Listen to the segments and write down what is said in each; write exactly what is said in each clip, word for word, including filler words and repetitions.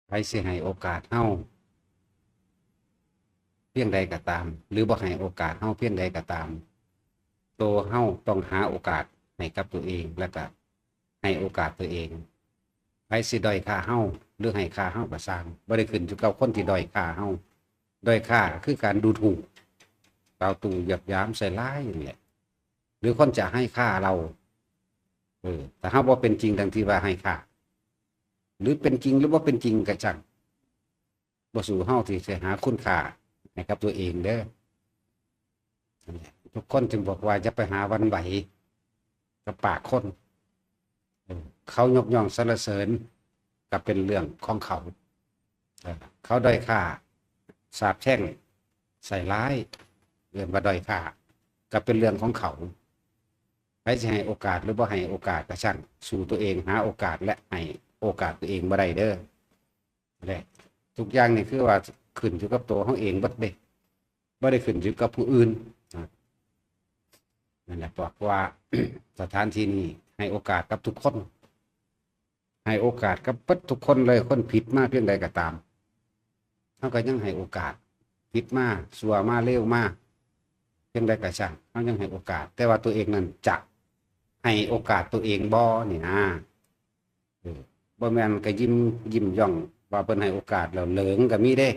ไผสิให้โอกาสเฮาเพียงใดก็ตาม หรือบ่ให้โอกาสเฮาเพียงใดก็ตาม ตัวเฮาต้องหาโอกาสให้กับตัวเอง แล้วก็ให้โอกาสตัวเอง ไผสิด้อยค่าเฮาหรือให้ค่าเฮาก็ซ่าง บ่ได้ขึ้นอยู่กับคนที่ด้อยค่าเฮา ด้อยค่าก็คือการดูถูก กล่าวตู่เหยียดหยามใส่ร้ายอย่างเงี้ย หรือคนจะให้ค่าเรา เออ แต่เฮาบ่เป็นจริงดังที่ว่าให้ค่า หรือเป็นจริงหรือบ่เป็นจริงก็ช่าง บ่สู้เฮาที่จะหาคุณค่าให้กับตัวเองเด้อ นั่นแหละ ทุกคนจึงบอกว่าอย่าไปหาหวั่นไหวกับปากคน เออ เขายกย่องสรรเสริญก็เป็นเรื่องของเขา เออ เขาด้อยค่า สาปแช่ง ใส่ร้าย เอิ้นว่าด้อยค่า ก็เป็นเรื่องของเขา ไผสิให้โอกาสหรือบ่ให้โอกาสก็ช่าง สู้ตัวเองหาโอกาสและให้โอกาสตัวเองบ่ได้เด้อ และทุกอย่างนี่คือว่าขึ้นอยู่กับตัวเฮาเองเบิดเด้ บ่ได้ขึ้นอยู่กับผู้อื่นนะ นั่นแหละ บอกว่า สถานที่นี้ให้โอกาสกับทุกคน ให้โอกาสกับเบิดทุกคนเลย คนผิดมาเพียงใดก็ตาม เฮาก็ยังให้โอกาส ผิดมา ชั่วมา เลวมา เพียงใดก็ช่าง เฮายังให้โอกาส แต่ว่าตัวเองนั่นจะให้โอกาสตัวเองบ่นี่นะ เออ บ่แม่นก็ยิ้ม ยิ้มย่องว่าเพิ่นให้โอกาสแล้วเหลิงก็มีเด้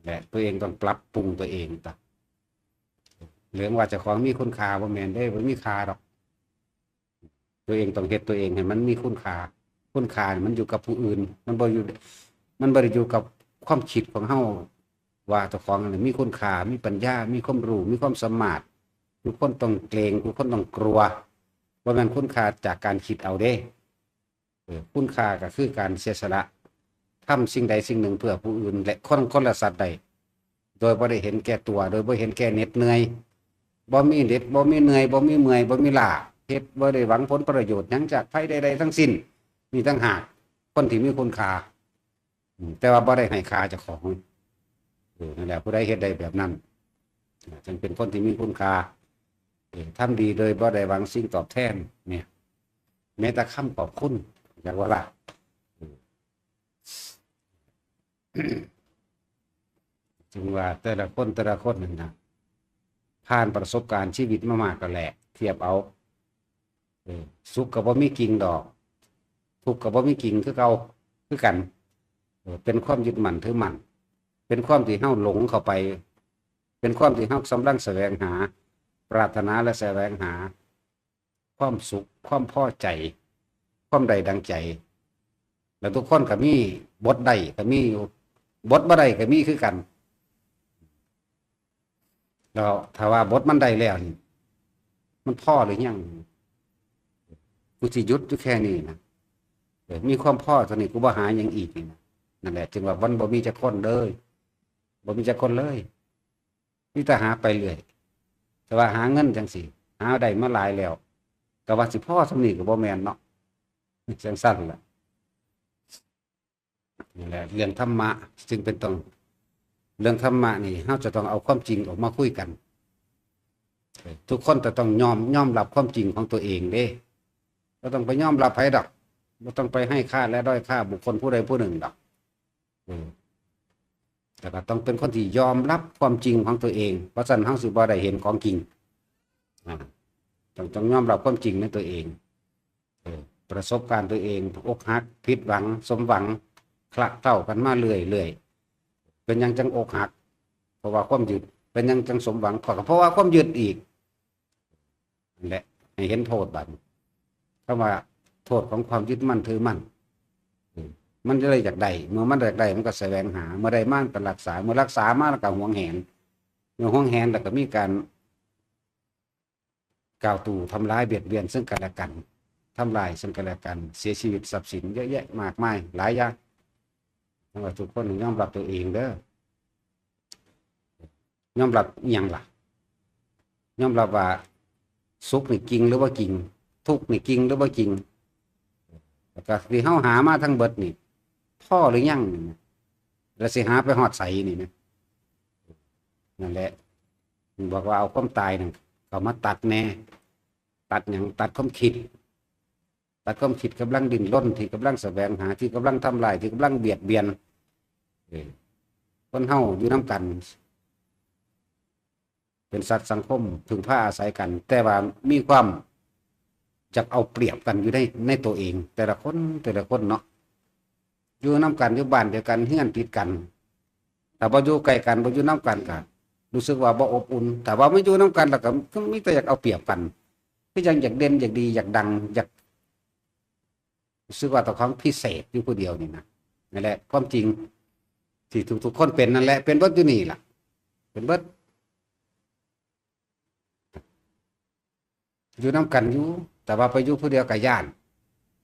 และตัวเองต้องปรับปรุงตัวเองตะ เหลิงว่าเจ้าของมีคุณค่า บ่แม่นเด้ บ่มีค่าดอก ตัวเองต้องเฮ็ดตัวเองให้มันมีคุณค่า คุณค่านี่มันอยู่กับผู้อื่น มันบ่อยู่ มันบ่ได้อยู่กับความคิดของเฮา ว่าเจ้าของนี่มีคุณค่า มีปัญญา มีความรู้ มีความสามารถ ทุกคนต้องเกรง ทุกคนต้องกลัว บ่แม่นคุณค่าจากการคิดเอาเด้ เออ คุณค่าก็คือการเสียสละ ทำสิ่งใดสิ่งหนึ่งเพื่อผู้อื่น และคน คนและสัตว์ได้ โดยบ่ได้เห็นแก่ตัว โดยบ่เห็นแก่เหน็ดเหนื่อย บ่มีเหน็ด บ่มีเหนื่อย บ่มีเมื่อย บ่มีล้า เฮ็ดบ่ได้หวังผลประโยชน์หยังจากไผใดๆทั้งสิ้น นี่ต่างหากคนที่มีคุณค่า อืม แต่ว่าบ่ได้ให้ค่าเจ้าของ เออ นั่นแหละ ผู้ใดเฮ็ดได้แบบนั้น อ่า จึงเป็นคนที่มีคุณค่า เออ ทำดีโดยบ่ได้หวังสิ่งตอบแทน เนี่ย แม้แต่คำขอบคุณ อยากว่าล่ะ เออ จึงว่าแต่ละคน แต่ละคนนั่นนะ ผ่านประสบการณ์ชีวิตมามากก็แหละ เทียบเอา เออ สุขก็บ่มีจริงดอก ทุกข์ก็บ่มีจริงคือเก่า คือกัน เออ เป็นความยึดมั่นถือมั่น เป็นความที่เฮาหลงเข้าไป เป็นความที่เฮากำลังแสวงหา ปรารถนาและแสวงหา ความสุข ความพอใจ ความได้ดังใจ แล้วทุกคนก็มี บทได้ก็มีอยู่ บทบ่ได้ก็มีคือกัน แล้วถ้าว่าบทมันได้แล้วนี่ มันพอหรือยัง กูสิหยุดอยู่แค่นี้นะ เออ มีความพอเท่านี้ กูบ่หาหยังอีกนี่นะ นั่นแหละ จึงว่ามันบ่มีจักคนเลย บ่มีจักคนเลย มีแต่หาไปเรื่อย แต่ว่าหาเงินจังซี่ หาได้มาหลายแล้ว ก็ว่าสิพอส่ำนี้ก็บ่แม่นเนาะ จังซั่นล่ะ นี่แหละ เรื่องธรรมะจึงเป็นต้อง เรื่องธรรมะนี่ เราจะต้องเอาความจริงออกมาคุยกัน ทุกคนจะต้องยอม ยอมรับความจริงของตัวเองเด้ บ่ต้องไปยอมรับไผดอก บ่ต้องไปให้ค่าและด้อยค่าบุคคลผู้ใดผู้หนึ่งดอก เออ แต่ก็ต้องเป็นคนที่ยอมรับความจริงของตัวเอง เพราะฉะนั้นเราสิบ่ได้เห็นของจริง อ่า ต้อง ต้องยอมรับความจริงในตัวเอง เออ ประสบการณ์ตัวเอง อกหัก ผิดหวัง สมหวัง คละเคล้ากันมาเรื่อยๆ เป็นหยังจังอกหัก เพราะว่าความยึด เป็นหยังจังสมหวัง เพราะ เพราะว่าความยึดอีก นั่นแหละ ให้เห็นโทษบัดนี้ คำว่าโทษของความยึดมั่นถือมั่น อืม มันจะเลยอยากได้ เมื่อมันอยากได้ มันก็แสวงหา เมื่อได้มามันก็รักษา เมื่อรักษามาแล้วก็หวงแหน เมื่อหวงแหนแล้วก็มีการกล่าวตู่ทำร้ายเบียดเบียนซึ่งกันและกัน ทำลายซึ่งกันและกัน เสียชีวิตทรัพย์สินเยอะแยะมากมาย หลายอย่าง แต่ว่าทุกคนยอมรับตัวเองเด้อ ยอมรับอิหยังล่ะ ยอมรับว่าสุขนี่จริงหรือบ่จริง ทุกข์นี่จริงหรือบ่จริง แล้วก็ที่เฮาหามาทั้งเบิดนี่ พอหรือยังนี่นะ แล้วสิหาไปฮอดไสนี่นะ นั่นแหละ บอกว่าเอาความตายนั่นเข้ามาตัดแหน่ ตัดหยัง ตัดความคิด ตัดความคิดกำลังดิ้นรน ที่กำลังแสวงหา ที่กำลังทำลาย ที่กำลังเบียดเบียน เออ คนเฮาอยู่นำกัน เป็นสัตว์สังคม พึ่งพาอาศัยกัน แต่ว่ามีความอยากเอาเปรียบกันอยู่ใน ในตัวเอง แต่ละคน แต่ละคนเนาะ อยู่นำกัน อยู่บ้านเดียวกัน เฮือนติดกัน ถ้าบ่อยู่ใกล้กัน บ่อยู่นำกันก็รู้สึกว่าบ่อบอุ่น ถ้าว่ามาอยู่นำกันแล้วก็มีแต่อยากเอาเปรียบกัน คือจั่งอยากเด่น อยากดี อยากดัง อยากรู้สึกว่าเจ้าของพิเศษอยู่ผู้เดียวนี่นะ นั่นแหละความจริงที่ทุกๆคนเป็นนั่นแหละ เป็นเบิดอยู่นี่ล่ะ เป็นเบิด อยู่นำกันอยู่ แต่ว่าไปอยู่ผู้เดียวก็ย้าน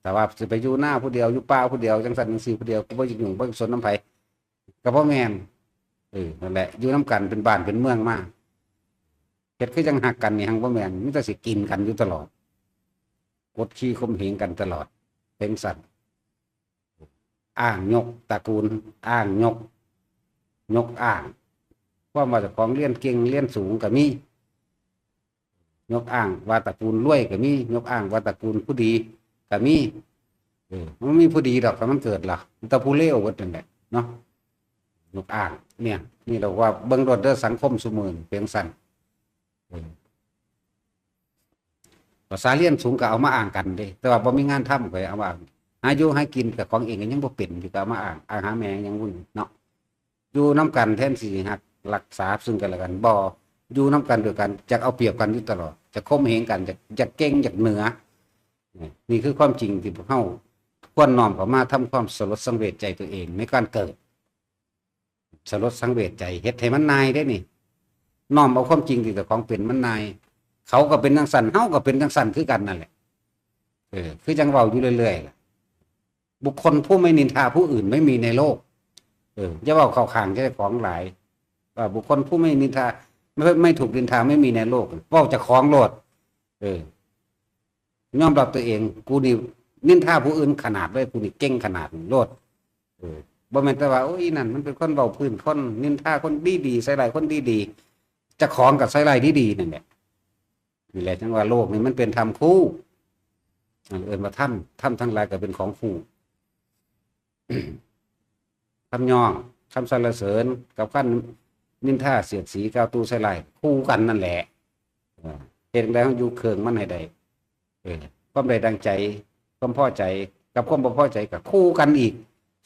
แต่ว่าสิไปอยู่นาผู้เดียว อยู่ป่าผู้เดียว จั่งซั้นจั่งซี้ผู้เดียว ก็บ่อยากยุ่ง บ่อยากสนนำไผ ก็บ่แม่น เออ นั่นแหละ อยู่นำกันเป็นบ้านเป็นเมืองมา เฮ็ดคือจั่งฮักกันนี่ หังบ่แม่น มีแต่สิกินกันอยู่ตลอด กดขี่ข่มเหงกันตลอด เป็นสัตว์ อ้างยกตระกูล อ้างยก ยกอ้าง ความว่าเจ้าของเรียนเก่ง เรียนสูงก็มี ยกอ้างว่าตระกูลรวยก็มี ยกอ้างว่าตระกูลผู้ดีก็มี เออ มันมีผู้ดีดอก ถ้ามันเกิดล่ะ มีแต่ผู้เลวเบิดนั่นแหละเนาะ ยกอ้าง เนี่ย นี่เราว่าเบิ่งโลดเด้อ สังคมซุมื้อนี้เป็นจั่งซั้น เออ ภาษาเรียนสูงก็เอามาอ้างกันเด้ แต่ว่าบ่มีงานทำก็เอามาอ้าง หาอยู่หากินกับของเองก็ยังบ่เป็นอยู่ ก็เอามาอ้าง อ้างหาแม่ยังวุ่นเนาะ อยู่นำกันแทนสิฮักรักษาซึ่งกันและกัน บ่ อยู่นำกันด้วยกัน อยากเอาเปรียบกันอยู่ตลอด อยากข่มเหงกัน อยาก อยากเก่ง อยากเหนือ นี่คือความจริงที่พวกเฮาควรน้อมเข้ามาทำความสลดสังเวชใจตัวเองในการเกิด สลดสังเวชใจ เฮ็ดให้มันนายได้นี่ น้อมเอาความจริงที่เจ้าของเป็นมันนาย เขาก็เป็นจั่งซั้น เฮาก็เป็นจั่งซั้นคือกันนั่นแหละ เออ คือจั่งเว้าอยู่เรื่อยๆล่ะ บุคคลผู้ไม่นินทาผู้อื่นไม่มีในโลก เออ อย่าเว้าเข้าข้างเจ้าของหลาย ว่าบุคคลผู้ไม่นินทา ไม่ ไม่ถูกนินทาไม่มีในโลก เว้าเจ้าของโลด เออ ยอมรับตัวเอง กูนี่นินทาผู้อื่นขนาดเลย กูนี่เก่งขนาดนี้โลด เออ บ่แม่นแต่ว่า โอ้ย นั่นมันเป็นคนเว้าพื้นคน นินทาคนดีๆ ใส่ร้ายคนดีๆ เจ้าของก็ใส่ร้ายดีๆ นั่นแหละ นี่แหละจั่งว่าโลกนี่มันเป็นธรรมคู่ เอิ้นว่าธรรม ธรรมทั้งหลายก็เป็นของคู่ คำยอง คำสรรเสริญ กับคำนินทาเสียดสีกล่าวตู่ใส่ร้าย คู่กันนั่นแหละ เออ เฮ็ดจั่งใด๋เฮาอยู่เคิงมันให้ได้ เออ ความได้ดังใจ ความพอใจ กับความบ่พอใจก็คู่กันอีก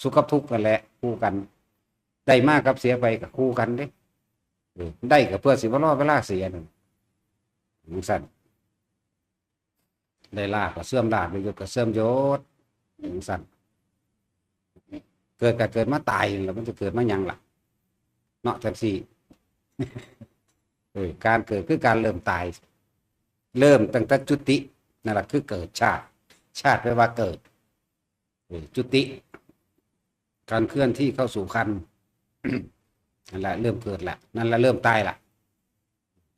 สุขกับทุกข์นั่นแหละ คู่กัน ได้มากับเสียไปก็คู่กันเด้ เออ ได้ก็เพื่อสิบ่รอเวลาเสียนั่น จั่งซั้น ได้ลาภก็เสื่อมลาภ ได้ยศก็เสื่อมยศ จั่งซั้น เกิดก็เกิดมาตายนั่นแหละ มันจะเกิดมาหยังล่ะ เนาะ จั่งซี้ เออ การเกิดคือการเริ่มตาย เริ่มตั้งแต่จุติ นั่นแหละคือเกิด ชาติ ชาติแปลว่าเกิด เออ จุติ การเคลื่อนที่เข้าสู่ครรภ์ นั่นแหละเริ่มเกิดละ นั่นแหละเริ่มตายละ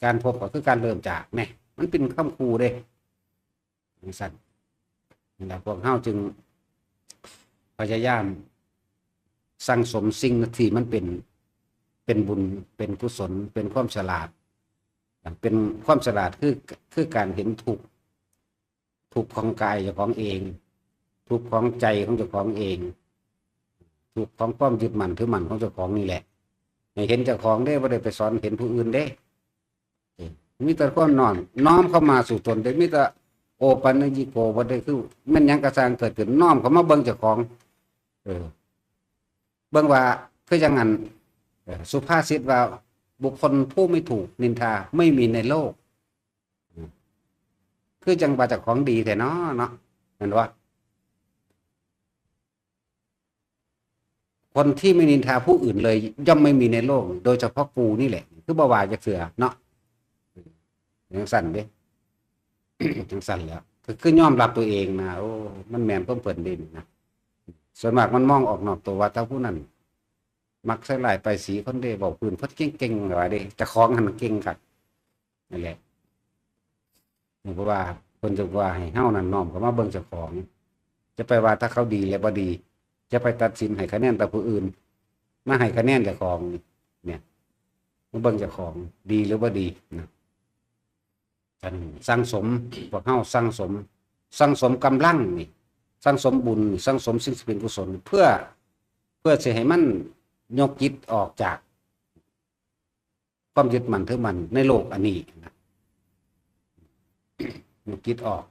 การพบก็คือการเริ่มจาก แหม มันเป็นคำคู่เด้ จั่งซั้น นั่นแหละพวกเฮาจึงพยายามสั่งสมสิ่งที่มันเป็น เป็นบุญ เป็นกุศล เป็นความฉลาด เป็นความฉลาดคือ คือการเห็นทุกข์ ทุกข์ของกายเจ้าของเอง ทุกข์ของใจของเจ้าของเอง ทุกข์ของความยึดมั่นถือมั่นของเจ้าของนี่แหละ ให้เห็นเจ้าของเด้ บ่ได้ไปสอนเห็นผู้อื่นเด้ เออ มีแต่ความน้อม น้อมเข้ามาสู่ตนเด้ มีแต่โอปัญญิโก บ่ได้คือ แม่นหยังก็ซ่างเกิดขึ้น น้อมเข้ามาเบิ่งเจ้าของ เออ เบิ่งว่า คือจั่งนั้น เออ สุภาษิตว่า บุคคลผู้ไม่ถูกนินทาไม่มีในโลก คือจั่งว่าเจ้าของดีแท้เนาะ เนาะ แม่นบ่ คนที่ไม่นินทาผู้อื่นเลย ย่อมไม่มีในโลก โดยเฉพาะกูนี่แหละ คือบ่ว่าจักเทื่อเนาะ จั่งซั้นเด้ จั่งซั้นแหล้ว คือ คือยอมรับตัวเองนะ โอ้ มันแม่นความเพิ่นเด้นี่นะ ส่วนมากมันมองออกนอกตัวว่าถ้าผู้นั้น มักใส่ร้ายป้ายสีคนเด้ เว้าพื้นเพิ่นเก่งๆ ว่าเด้ เจ้าของหั่นเก่งคัก นั่นแหละ เพราะว่าเพิ่นจะว่าให้เฮานั่นน้อมเข้ามาเบิ่งเจ้าของ จะไปว่าถ้าเขาดีและบ่ดี จะไปตัดสินให้คะแนนแต่ผู้อื่น มาให้คะแนนเจ้าของนี่ เนี่ย มาเบิ่งเจ้าของดีหรือบ่ดีนะ อันสั่งสม พวกเฮาสั่งสม สั่งสมกำลังนี่ สั่งสมบุญนี่ สั่งสมสิ่งที่เป็นกุศล เพื่อ เพื่อสิให้มันยกจิตออกจากความยึดมั่นถือมั่นในโลกอันนี้นะ ยกจิตออก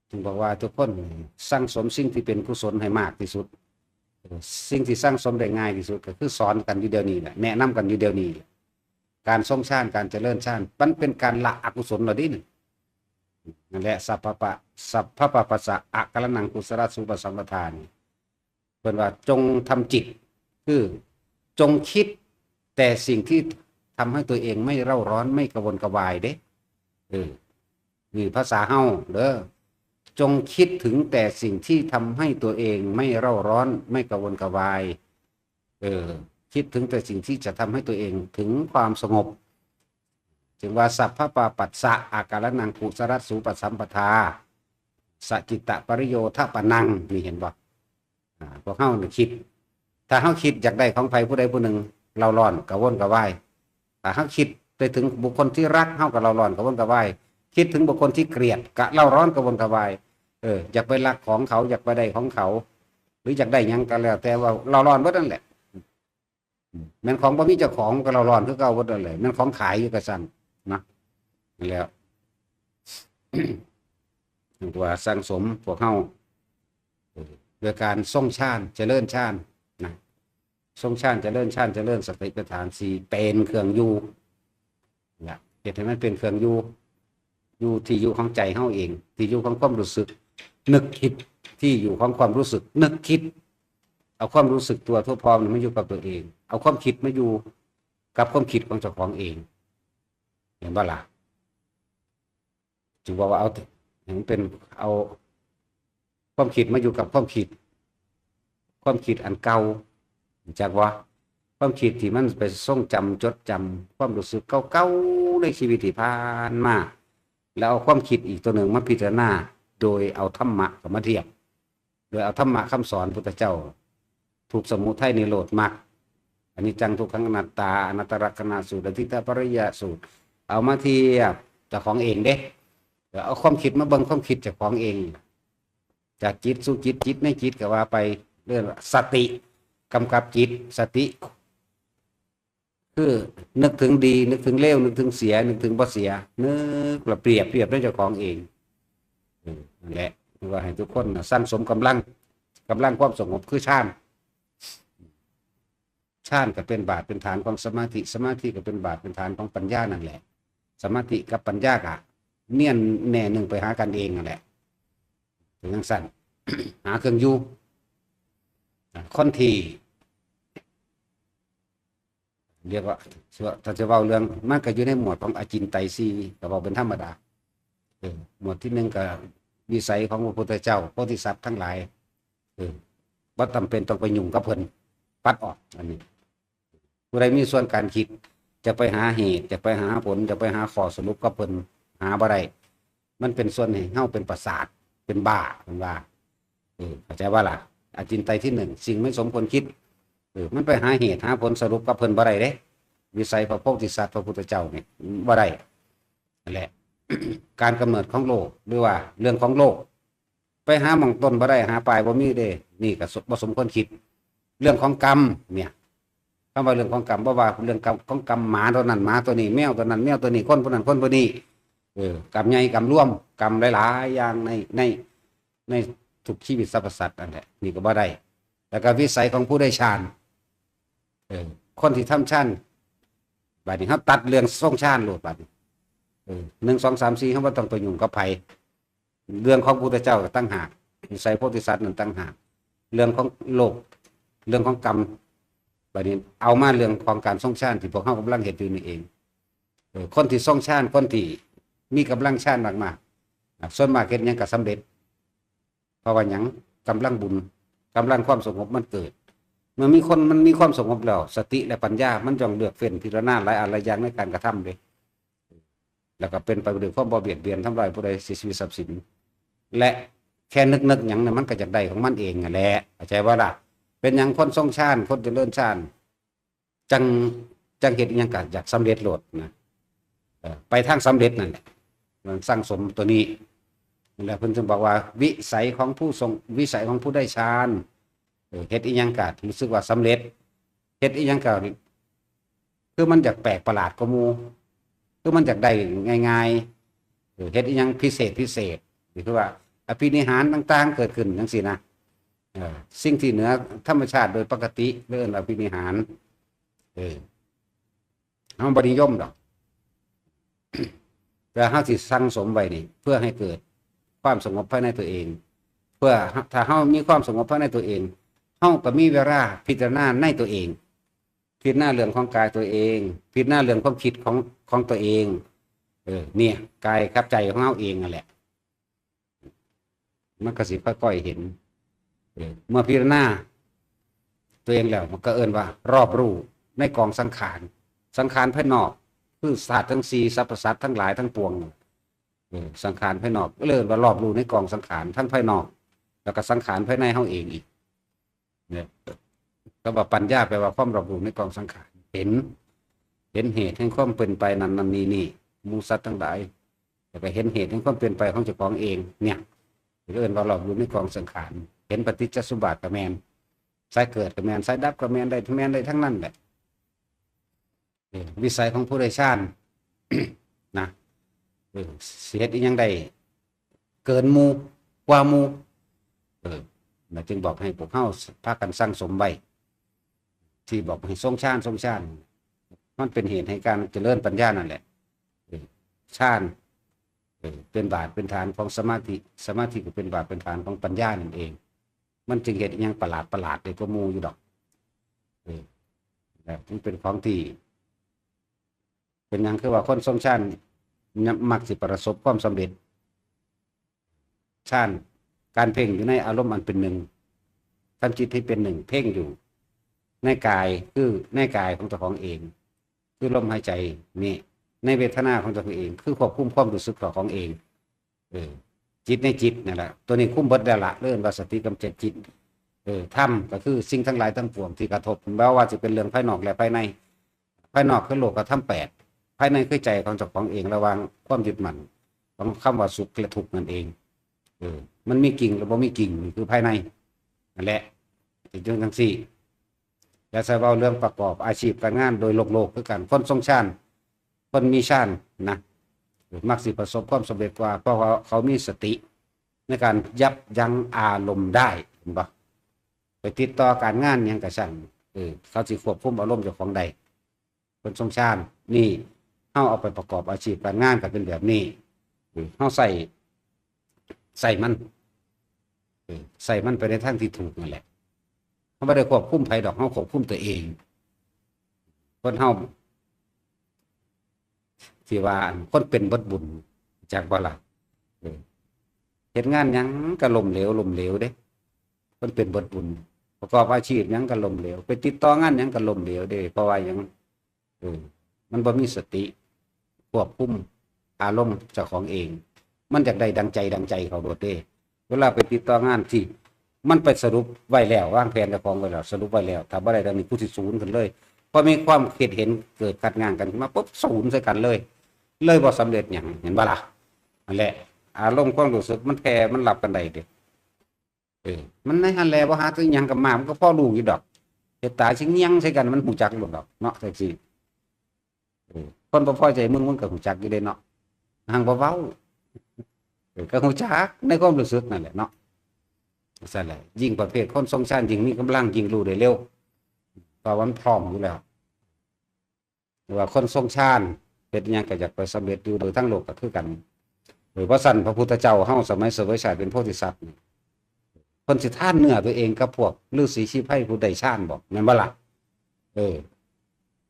จึงบอกว่าทุกคนสั่งสมสิ่งที่เป็นกุศลให้มากที่สุด สิ่งที่สั่งสมได้ง่ายที่สุดก็คือสอนกันอยู่เดี๋ยวนี้แหละ แนะนำกันอยู่เดี๋ยวนี้แหละ การทรงฌาน การเจริญฌาน มันเป็นการละอกุศลเราดิ นั่นแหละ สัพพะปะ สัพพะปะปัสสะ อาการะณัง กุศลสูปสัมปทานี่ เพิ่นว่าจงทำจิต คือจงคิดแต่สิ่งที่ทำให้ตัวเองไม่เร่าร้อน ไม่กระวนกระวายเด้ เออ นี่ภาษาเฮาเด้อ จงคิดถึงแต่สิ่งที่ทำให้ตัวเองไม่เร่าร้อน ไม่กระวนกระวาย เออ คิดถึงแต่สิ่งที่จะทำให้ตัวเองถึงความสงบ จึงว่า สัพพะปะปัสสะ อาการะณัง กุศลสูปสัมปทา สะจิตตะปริโยทะปะนัง นี่เห็นบ่ อ่า พวกเฮานี่คิด ถ้าเฮาคิดอยากได้ของไผผู้ใดผู้หนึ่ง เร่าร้อน กระวนกระวาย ถ้าเฮาคิดไปถึงบุคคลที่รัก เฮาก็เร่าร้อน กระวนกระวาย คิดถึงบุคคลที่เกลียด ก็เร่าร้อน กระวนกระวาย เออ อยากไปลักของเขา อยากไปได้ของเขา หรืออยากได้หยังก็แล้วแต่ ว่าเร่าร้อนเบิดนั่นแหละ แม่นของบ่มีเจ้าของก็เร่าร้อนคือเก่าเบิดนั่นแหละ แม่นของขายอยู่ก็ซั่นนะ นั่นแหละ ว่าสั่งสมพวกเฮา เออ ด้วยการทรงฌาน เจริญฌานนะ ทรงฌาน เจริญฌาน เจริญสติปัฏฐานสี่ เป็นเครื่องอยู่นะ เฮ็ดให้มันเป็นเครื่องอยู่ อยู่ที่อยู่ของใจเฮาเอง ที่อยู่ของความรู้สึก นึกคิด ที่อยู่ของความรู้สึก นึกคิด เอาความรู้สึกตัวทั่วพร้อมนี่มาอยู่กับตัวเอง เอาความคิดมาอยู่กับความคิดของเจ้าของเอง เห็นบ่ล่ะ จึงบอกว่าเอา ให้มันเป็น เอาความคิดมาอยู่กับความคิด ความคิดอันเก่า รู้จักบ่ ความคิดที่มันไปทรงจำจดจำความรู้สึกเก่าๆในชีวิตที่ผ่านมา แล้วเอาความคิดอีกตัวหนึ่งมาพิจารณา โดยเอาธรรมะเข้ามาเทียบ โดยเอาธรรมะคำสอนพุทธเจ้า ทุกข์ สมุทัย นิโรธ มรรค อนิจจัง ทุกขัง อนัตตา อนัตตลักษณสูตร และทิฏฐปริยสูตร เอามาเทียบเจ้าของเองเด้ เอาความคิดมาเบิ่งความคิดเจ้าของเอง จากจิตสู่จิต จิตในจิตก็ว่าไป เรื่องสติกำกับจิต สติ คือนึกถึงดี นึกถึงเลว นึกถึงเสีย นึกถึงบ่เสีย นึกแล้วเปรียบเทียบในเจ้าของเอง เออ นั่นแหละ ว่าให้ทุกคนน่ะสั่งสมกำลัง กำลังความสงบคือฌาน ฌานก็เป็นบาทเป็นฐานของสมาธิ สมาธิก็เป็นบาทเป็นฐานของปัญญานั่นแหละ สมาธิกับปัญญาก็เนียนแน่หนึ่งไปหากันเองนั่นแหละ เป็นจั่งซั่น หาเครื่องอยู่ คนที่ เรียกว่า ถ้าจะเว้าเรื่อง มันก็อยู่ในหมวดของอจินไตยสี่ ก็เว้าเป็นธรรมดา เออ หมวดที่หนึ่งก็วิสัยของพระพุทธเจ้า โพธิสัตว์ทั้งหลาย เออ บ่จำเป็นต้องไปยุ่งกับเพิ่น ปัดออก อันนี้ ผู้ใดมีส่วนการคิด จะไปหาเหตุ จะไปหาผล จะไปหาข้อสรุปกับเพิ่น หาบ่ได้ มันเป็นส่วนให้เฮาเป็นประสาท เป็นบ้า เพิ่นว่า เออ เข้าใจบ่ล่ะ อจินไตยที่หนึ่ง สิ่งไม่สมควรคิด เออ มันไปหาเหตุหาผลสรุปกับเพิ่นบ่ได้เด้ วิสัยพระโพธิสัตว์พระพุทธเจ้านี่บ่ได้ นั่นแหละ การกำเนิดของโลก หรือว่าเรื่องของโลก ไปหาหม่องต้นบ่ได้ หาปลายบ่มีเด้ นี่ก็ส- บ่สมควรคิด เรื่องของกรรมเนี่ย คำว่าเรื่องของกรรม บ่ว่าเรื่องกรรม ของกรรมหมาตัวนั้น หมาตัวนี้ แมวตัวนั้น แมวตัวนี้ คนผู้นั้น คนผู้นี้ เออ กรรมใหญ่ กรรมรวม กรรมหลายๆ อย่างใน ใน ในทุกชีวิตสรรพสัตว์นั่นแหละ นี่ก็บ่ได้ แล้วก็วิสัยของผู้ได้ฌาน เออ คนที่ทำฌาน บัดนี้เฮาตัดเรื่องทรงฌานโลดบัดนี้ เออ หนึ่ง สอง สาม สี่ เฮาบ่ต้องไปยุ่งกับไผ เรื่องของพุทธเจ้าก็ต่างหาก วิสัยโพธิสัตว์นั่นต่างหาก เรื่องของโลก เรื่องของกรรม บัดนี้เอามาเรื่องของการทรงฌานที่พวกเฮากำลังเฮ็ดอยู่นี่เอง เออ คนที่ทรงฌาน คนที่มีกำลังฌานมากๆ อ่ะ ส่วนมากเฮ็ดหยังก็สำเร็จ เพราะว่าหยัง กำลังบุญ กำลังความสงบมันเกิด เมื่อมีคน มันมีความสงบแล้ว สติและปัญญามันย่อมเลือกเฟ้นพิจารณาหลายอันหลายอย่างในการกระทำเด้ แล้วก็เป็นไปด้วยความบ่เบียดเบียนทำลายผู้ใด เสียชีวิตทรัพย์สิน และแค่นึกๆหยังเนี่ยมันก็อยากได้ของมันเองนั่นแหละ เข้าใจบ่ล่ะ เป็นหยังคนทรงฌาน คนเจริญฌาน จั่ง จั่งเฮ็ดอิหยังก็อยากสำเร็จโลดนะ เอ่อ ไปทางสำเร็จนั่นแหละ มันสั่งสมตัวนี้ แล้วเพิ่นจึงบอกว่าวิสัยของผู้ทรงวิสัยของผู้ได้ฌาน เออ เฮ็ดอีหยังก็รู้สึกว่าสำเร็จ เฮ็ดอีหยังก็คือมันอยากแปลกประหลาดกว่าหมู่ คือมันอยากได้ง่ายๆ เออ เฮ็ดอีหยังพิเศษพิเศษ นี่คือว่าอภินิหารต่างๆ เกิดขึ้นจังซี่นะ เออ สิ่งที่เหนือธรรมชาติโดยปกติเรียกว่าอภินิหาร เออ เฮาบ่นิยมดอก แต่เฮาสิสั่งสมไว้นี่ เพื่อให้เกิดความสงบภายในตัวเอง เพื่อถ้าเฮามีความสงบภายในตัวเอง เฮาก็มีเวลาพิจารณาในตัวเอง พิจารณาเรื่องของกายตัวเอง พิจารณาเรื่องความคิดของของตัวเอง เออ เนี่ย กายกับใจของเฮาเองนั่นแหละ มันก็สิค่อยๆเห็น เออ เมื่อพิจารณาตัวเองแล้ว มันก็เอิ้นว่ารอบรู้ในกองสังขาร สังขารภายนอก คือธาตุทั้งสี่ สรรพสัตว์ทั้งหลายทั้งปวง เออ สังขารภายนอก เอิ้นว่ารอบรู้ในกองสังขารทั้งภายนอก แล้วก็สังขารภายในเฮาเองอีก เนี่ย คำว่าปัญญาแปลว่าความรอบรู้ในกองสังขาร เห็น เห็นเหตุแห่งความเป็นไปนั้นนั้นนี่นี่ หมู่สัตว์ทั้งหลาย แล้วก็เห็นเหตุแห่งความเป็นไปของเจ้าของเอง เนี่ย เอิ้นว่ารอบรู้ในกองสังขาร เห็นปฏิจจสมบัติก็แม่น สายเกิดก็แม่น สายดับก็แม่น ได้ แม่นได้ทั้งนั้นแหละ เออ วิสัยของผู้ได้ฌาน นะ เออ สิเฮ็ดอีหยังได้เกินหมู่ กว่าหมู่ เออ แล้วจึงบอกให้พวกเฮาพากันสั่งสมไว้ ที่บอกให้ทรงฌาน ทรงฌาน มันเป็นเหตุให้การเจริญปัญญานั่นแหละ เออ ฌาน เออ เป็นบาทเป็นฐานของสมาธิ สมาธิก็เป็นบาทเป็นฐานของปัญญานั่นเอง มันจึงเฮ็ดอีหยังประหลาดประหลาดได้กว่าหมู่อยู่ดอก เออ แล้วมันเป็นของที่ เป็นหยังคือว่าคนทรงฌานมักสิประสบความสำเร็จ ฌาน การเพ่งอยู่ในอารมณ์อันเป็นหนึ่ง ทำจิตให้เป็นหนึ่ง เพ่งอยู่ในกาย คือในกายของเจ้าของเอง คือลมหายใจนี่ ในเวทนาของเจ้าของเอง คือควบคุมความรู้สึกของเอง เออ จิตในจิตนั่นแหละ ตัวนี้คุมเบิดแล้วละ เรียกว่าสติกำจัดจิต เออ ธรรมก็คือสิ่งทั้งหลายทั้งปวงที่กระทบ บ่ว่าจะเป็นเรื่องภายนอกและภายใน ภายนอกคือโลกธรรมแปด ภายในคือใจของเจ้าของเอง ระหว่างความยึดมั่นของคำว่าสุขและทุกข์นั่นเอง เออ มันมีจริงหรือบ่มีจริง นี่คือภายใน นั่นแหละ เป็นจังซี่ และใส่เว้าเรื่องประกอบอาชีพการงานโดยโลกๆ คือกัน คนทรงฌาน คนมีฌานนะ มักสิประสบความสำเร็จกว่า เพราะว่าเขามีสติในการยับยั้งอารมณ์ได้ เห็นบ่ ไปติดต่อการงานหยังก็ช่าง เออ เขาสิควบคุมอารมณ์เจ้าของได้ คนทรงฌาน นี่ เฮาเอาไปประกอบอาชีพการงานก็เป็นแบบนี้ เออ เฮาใส่ ใส่มัน เออ ใส่มันไปในทางที่ถูกนั่นแหละ เฮาบ่ได้ควบคุมไผดอก เฮาควบคุมตัวเอง คนเฮา ที่ว่าอันคนเป็นเบิดบุญ จักบ่ล่ะ เออ เฮ็ดงานหยังก็ล้มเหลว ล้มเหลวเด้ คนเป็นเบิดบุญ ประกอบอาชีพหยังก็ล้มเหลว ไปติดต่องานหยังก็ล้มเหลวเด้ เพราะว่าหยัง เออ มันบ่มีสติควบคุมอารมณ์เจ้าของเอง มันอยากได้ดังใจดังใจเขาโลดเด้ เวลาไปติดต่องานที่มันไปสรุปไว้แล้ว วางแผนเจ้าของไว้แล้ว สรุปไว้แล้ว ถ้าบ่ได้ดังนี้กูสิสูนขึ้นเลย พอมีความคิดเห็นเกิดขัดแย้งกันขึ้นมาปุ๊บ สูนใส่กันเลย เลยบ่สำเร็จหยัง เห็นบ่ล่ะ นั่นแหละ อารมณ์ความรู้สึกมันแผ่มันรับกันได้เด้ เออ มันในหั้นแหละ บ่หาตัวหยังก็มา มันก็พอรู้อยู่ดอก เฮ็ดตาสิเงี่ยงใส่กัน มันฮู้จักโลดดอกเนาะ จังซี่ เออ คนบ่พอใจมึง มึงก็ฮู้จักอยู่เด้เนาะ หังบ่เว้า เออ ก็ฮู้จักในความรู้สึกนั่นแหละเนาะ ซั่นแหละ ยิ่งประเภทคนทรงฌานยิ่งมีกำลัง ยิ่งรู้ได้เร็ว เพราะว่ามันพร้อมอยู่แล้ว ว่าคนทรงฌานเฮ็ดหยังก็อยากไปสำเร็จอยู่ โดยทั้งโลกก็คือกัน เออ เพราะฉะนั้นพระพุทธเจ้าเฮาสมัยเสวยชาติเป็นโพธิสัตว์นี่ เพิ่นสิทานเนื้อตัวเองกับพวกฤๅษีชีไพรผู้ได้ฌานบ่ แม่นบ่ล่ะ เออ